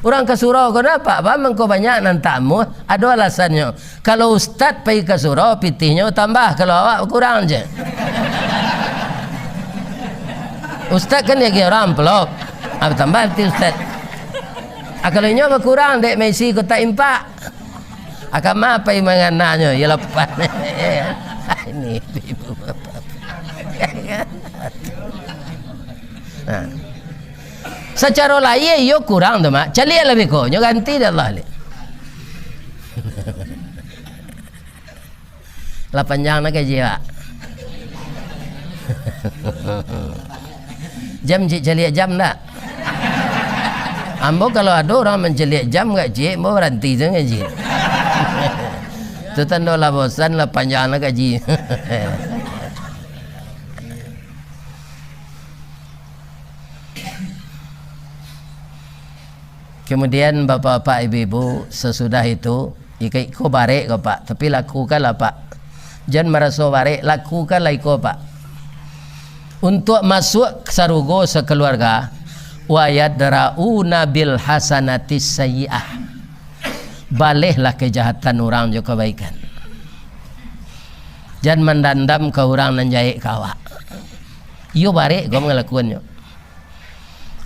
Urang ka surau ko ndak, Pak, Pak, mangko banyak nan tamuah, ado alasannyo. Kalau ustad pai ka surau, pitihnyo tambah, kalau awak bakurang je. Ustad kan diagiah urang amplop. Ah, batambah pitih ustad. Ah, kalau inyo bakurang, dek maisi kotak impak. Ah, kama pai mangananyo, yo lapan. Ini ibu bapak. Nah. Sacaro lahia iyo kurang tu, Mak. Caliak lah beko, nyo ganti dek Allah lai. Lah panjang lah gaji, Pak. Jam cik caliak jam ndak? Ambo kalau ado urang mancaliak jam ka cik, ambo baranti tu ngaji. Tu tando lah bosan, lah panjang lah gaji. Kemudian, bapak-bapak, ibu-ibu, sesudah itu, iko, iko barek ko, Pak, tapi lakukanlah, Pak. Jan maraso barek, lakukanlah iko, Pak. Untuak masuak sarugo sakaluarga, "Wa yadra'una bil hasanatis sayyi'ah." Balehlah kejahatan urang jo kabaikan. Jan mandandam ka urang nan jahek ka awak. Iyo barek ko mangalakuannyo.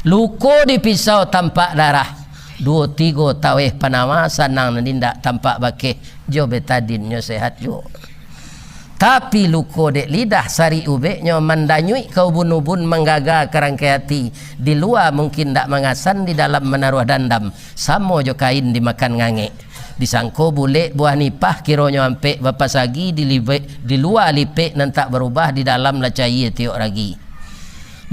Luko di pisau tampak darah, duo tigo taweh panawa, sanang nan indak tampak bakeh, jo betadin nyo sehat juo. Tapi luko dek lidah, sarik ubeknyo mandanyuik ka ubun-ubun, manggaga ka rangkai ati, di lua mungkin ndak mangasan, di dalam manaruah dandam, samo jo kain dimakan ngangek. Disangko bulek buah nipah, kironyo ampek bapasagi, di libek, di lua lipek nan tak barubah, di dalam lah caia tiok ragi.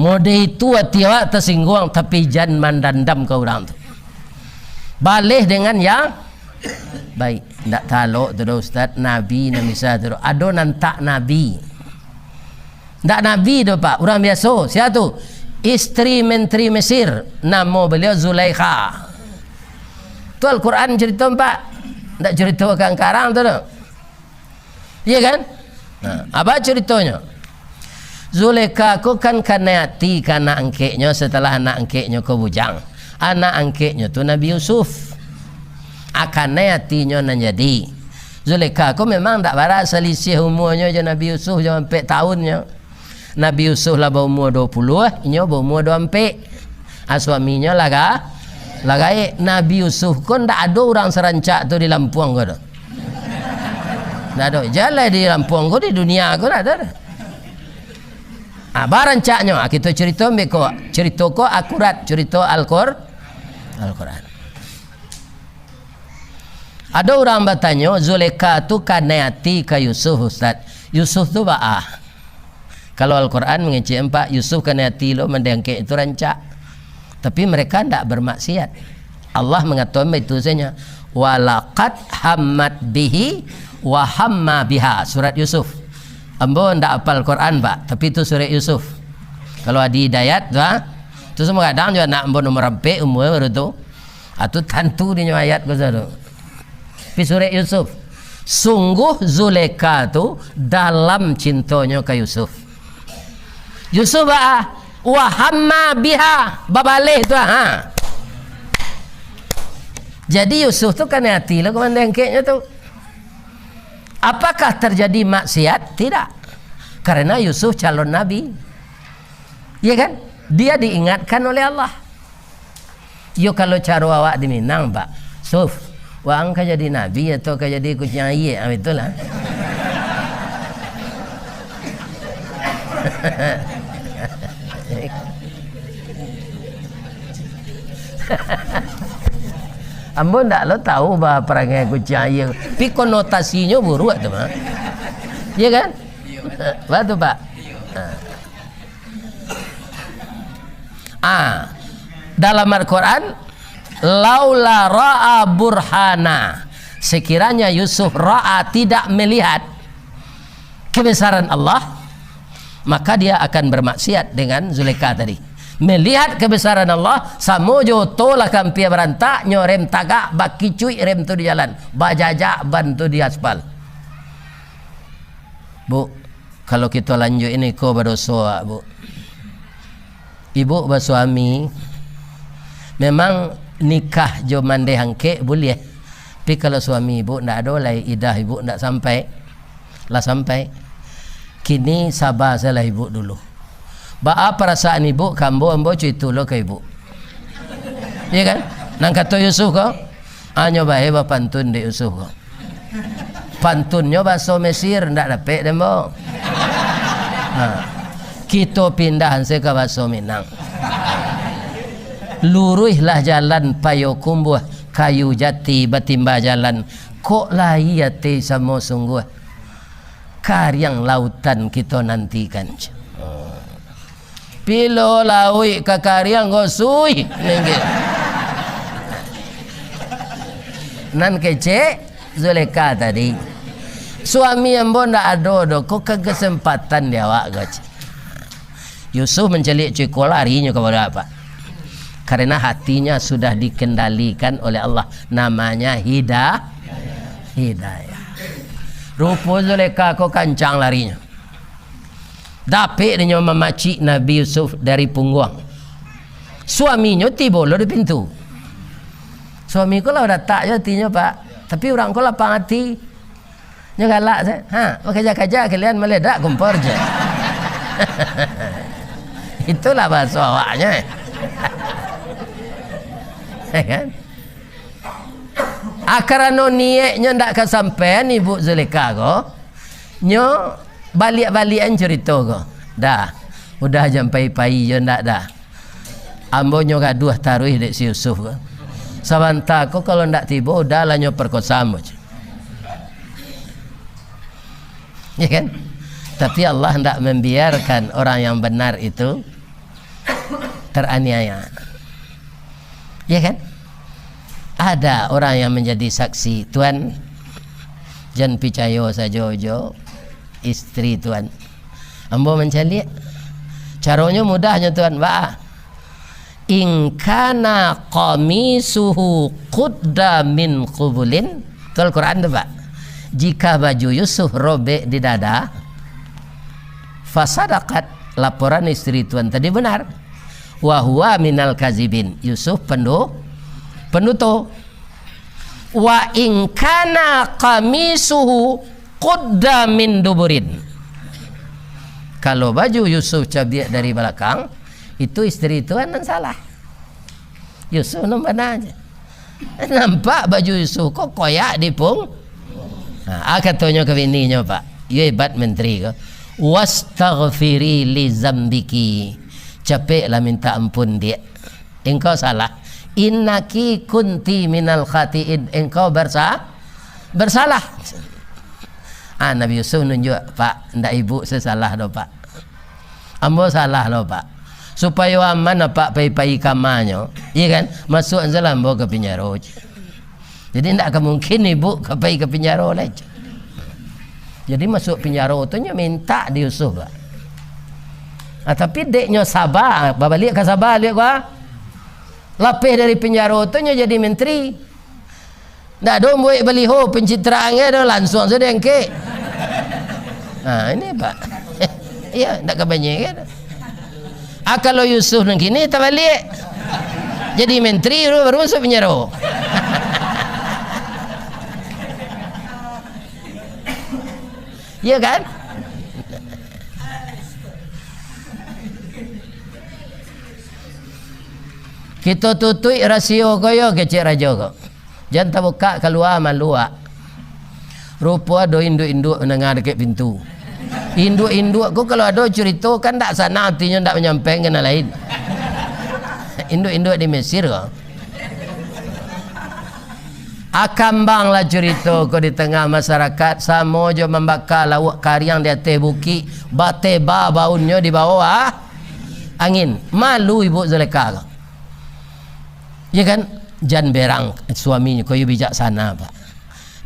Mode itu ati awak tasingguang, tapi jan mandandam ka urang tu. Baleh dengan yang baik. Ndak talok tu doh, Ustaz, nabi nan bisa tu doh. Ado nan tak nabi. Ndak nabi doh, Pak, urang biaso. Sia tu? Istri menteri Mesir, namo baliau Zulaikha. Tu Al-Quran carito, Pak. Ndak carito karang-karang tu doh. Iya kan? Nah, apa caritonyo? Zulaikha ko kan kanai ati ka anak angkeknyo, setelah anak angkeknyo ko bujang. Anak angkeknyo tu Nabi Yusuf. Ah, kanai atinyo nan jadi. Zulaikha ko memang ndak bara salisiah umuanyo jo Nabi Yusuf, jo ampek tahunnyo. Nabi Yusuf lah baumua duo puluah, inyo baumua duo ampek. Ah, suaminyo lah ga-, lah gaek. Nabi Yusuf ko ndak ado urang sarancak tu di Lampuang ko doh. Ndak ado. Jaleh di Lampuang ko, di dunia ko ndak ado doh. Ah, barancaknyo, ah, kito carito ambek ko. Carito ko akurat, carito Al-Qur-, Al-Quran. Ado urang batanyo, Zulekha tu kanai ati ka Yusuf, Ustaz. Yusuf tu baa? Kalau Al-Quran mangecek ampak, Yusuf kanai ati lo, mandeh angkek itu rancak. Tapi mereka ndak bermaksiat. Allah mangatokan baitu sajo. "Walaqad hammat bihi wa hamma biha." Surat Yusuf. Ambo ndak apal Quran, Pak, tapi itu surat Yusuf. Kalau Adi Hidayat tu, ha? Tu samo kadang jo anak ambo nan marampek umua baru tu. Ah, tu tantu dinyo ayat ko tu. Pi surek Yusuf. Sungguh Zulekha tu dalam cintonyo ka Yusuf. Yusuf baa? Wa hamma biha, babaleh tu, ha. Jadi Yusuf tu kanai ati lah kamandang angkeknyo tu. Apakah terjadi maksiat? Tidak. Karena Yusuf calon nabi. Iya kan? Dia diingatkan oleh Allah. Yo, kalau caro awak di Minang, Pak, "Suf, waang ka jadi nabi atau ka jadi kuciang aia?" Ah, itulah. Ambo ndak lo tahu bah parangai kuciang aia. Tapi konotasinyo buruak tu mah. Iya kan? Betul, Pak? Ah, dalam Al-Quran, "Laula ra'a burhana," sekiranya Yusuf ra'a, tidak melihat kebesaran Allah, maka dia akan bermaksiat dengan Zulekha tadi. Melihat kebesaran Allah, samo jo oto lah ka ampia barantak, nyo rem tagak, bakicuik rem tu di jalan, bajajak ban tu di aspal. Bu, kalau kito lanjuik ini ko badoso, Bu. Ibuk basuami, memang nikah jo mandeh angkek buliah. Tapi kalau suami ibuk ndak ado lai, idah ibuk ndak sampai, lah sampai. Kini saba sajolah ibuk dulu. Baa parasaan ibuk ka ambo, ambo cuito lo ka ibuk. Iya kan? Nan kato Yusuf ko, hanyo bae bapantun dek Yusuf ko. Pantunnyo baso Mesir, ndak dapek dek ambo. Ha. Kito pindah se ka baso Minang. Luruihlah jalan Payokumbuah, kayu jati batimba jalan. Kok lai ati samo sungguah, kariang lautan kito nantikan. Pilo lauik ka kariang ko, suih, nengge. Nan kecek, Zulekha tadi. Suami ambo ndak ado doh, ko ka kesempatan di awak ko, cek. Yusuf mancaliak cuko, larinyo ka bawah, Pak. Karena hatinya sudah dikendalikan oleh Allah. Namanya hida-, hidayah. Rupo Zulekha ko kancang larinyo. Dapek dinyo mamacik Nabi Yusuf dari pungguang. Suaminyo tibo lo di pintu. Suami ko lah datak jo atinyo, Pak. Tapi urang ko lapang ati. Nyo galak se. Ha, bakaja-kaja kalian maledak kompor je. Itulah bahaso awaknyo. Ya kan? Ah, karano nieknyo ndak kasampaian Ibuk Zulekha ko, nyo baliak-baliakan curito ko. Dah, udah jan pai-pai jo ndak dah. Ambo nyo gaduah taruih dek si Yusuf ko. Sabanta ko kalau ndak tibo, udahlah nyo perkosa ambo. Ya kan? Tapi Allah ndak membiarkan orang yang benar itu teraniaya. Ya kan? Ada orang yang menjadi saksi, Tuan, jan picayo sajo jo istri Tuan. Ambo mancaliak. Caronyo mudahnyo, Tuan, baa? "In kana qamisuhu qudda min qubulin." Tu Al-Quran tu, Pak. Jika baju Yusuf robek di dada, fasadaqat, laporan istri Tuan tadi benar. Wa huwa minal kazibin. Yusuf pendu-, penduto. Wa in kana qamisuhu qudda min duburin. Kalau baju Yusuf cabiak dari balakang, itu istri Tuan nan salah. Yusuf nan bana je. Nampak baju Yusuf ko koyak di pung-, ha, ah, katonyo ka bininyo, Pak. Yo hebat menteri ko. "Wastaghfiri li zambiki." Capeklah minta ampun, Diak. Engkau salah. "Innaki kunti minal khatiin." Engkau bersa-, Bersalah. Ah, Nabi Yusuf nunjuak, "Pak, ndak ibu sasalah doh, Pak. Ambo salah lo, Pak. Supayo aman, Pak, pai-pai kamanyo, iya kan? Masuak salah ambo ka pinjaro." Jadi, ndak ka mungkin ibu ka pai ka pinjaro lai. Jadi, masuak pinjaro tu nyo mintak di Yusuf, Pak. Ah, tapi dek nyo saba, babaliak ka saba, liak gua. Lapeh dari pinjaro tu nyo jadi menteri. Ndak ado buek baliho pencitraan ge do, lansuang sudah angkek. Nah, ini, Pak. Iya, ndak ka banyek ge do. Ah, kalau Yusuf nan kini tabaliak. Jadi menteri dulu, baru masuk penjara. Iya kan? Kito tutuik rasio ko yo, kecek rajo ko. Jan tabukak kalua, malu awak. Rupo ado induak-induak mandanga dakek pintu. Induak-induak ko kalau ado curito kan ndak sanang atinyo, ndak manyampaikan ka nan lain. Induak-induak di Mesir ko. Akambanglah curito ko di tangah masarakat, samo jo mambaka lauak kariang di ateh bukik, bateba baunnyo di bawah angin. Malu ibu Zulekha ko. Ya kan? Jan berang suaminyo ko, yo bijaksana, Pak.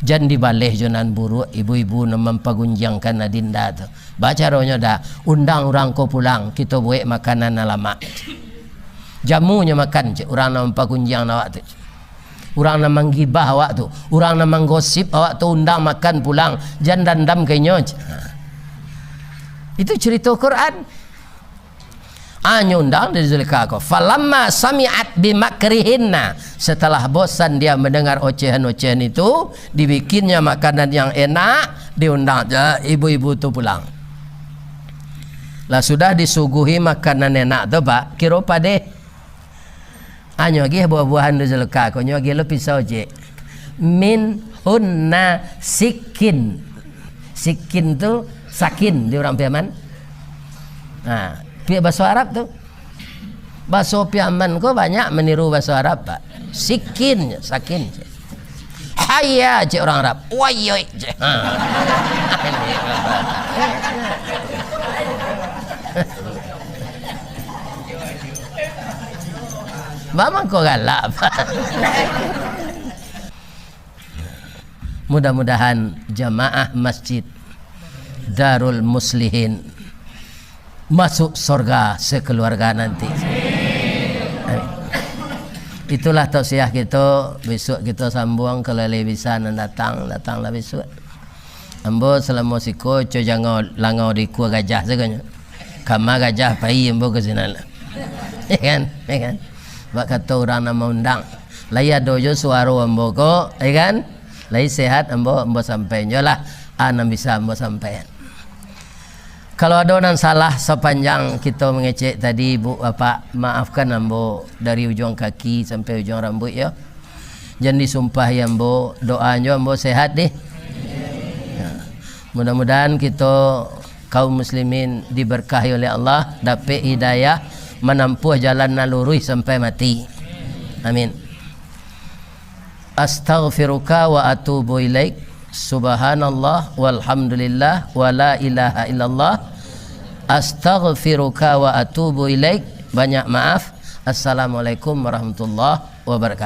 Jan dibaleh jo nan buruak, ibu-ibu nan mampagunjiangkan adinda tu. Bacaronyo dah, undang urang ko pulang, kito buek makanan nan lamak. Jamunyo makan, cek, urang nan mampagunjiang awak tu. Urang nan manggibah awak tu, urang nan manggosip awak tu, undang makan pulang, jan dandam ka inyo, cek. Itu curito Quran. Anyo undang dari Zulekha ko. "Falamma sami'at bimakrihinna." Setelah bosan dia mendengar ocehan-ocehan itu, dibikinnya makanan yang enak, diundang je ibu-ibu tu pulang. Lah sudah disuguhi makanan enak tu, Pak, kiro padeh. Anyo agih buah-buahan di Zulekha ko, nyo agih lo pisau, cek. "Minhunna sikin." Sikin tu sakin di urang Piaman. Nah, pi-, baso Arab tu. Baso Piaman ko banyak maniru baso Arab, Pak. Sikin, sakin. "Hayya," cek urang Arab. "Wayoi," cek. Ha. Bamangko galak, Pak. Mudah-mudahan jamaah Masjid Darul Muslihin masuk sorga sekeluarga nanti. Amin. Itulah tausiah kito, besok kito sambuang, kalau lai bisa nan datang, datanglah besok. Ambo salamo siko co jangau langau di ikua gajah sagonyo. Kama gajah pai ambo ka sinan lah. Ya kan? Ya kan? Bak kato urang nan maundang. Lai ado jo suaro ambo ko, ya kan? Lai sehat ambo, ambo sampaian jo lah. A nan bisa ambo sampaian. Kalau ado nan salah sapanjang kito mangecek tadi, Ibu, Bapak, maafkan ambo dari ujuang kaki sampai ujuang rambuik, yo. Jan disumpahi ambo, doanyo ambo sehat deh. Ya. Mudah-mudahan kito kaum muslimin diberkahi oleh Allah, dapek hidayah, manampuah jalan nan luruih sampai mati. Amin. Astaghfiruka wa atubu ilaik. Subhanallah walhamdulillah wa la ilaha illallah. Astaghfiruka wa atubu ilaik. Banyak maaf. Assalamualaikum warahmatullahi wabarakatuh.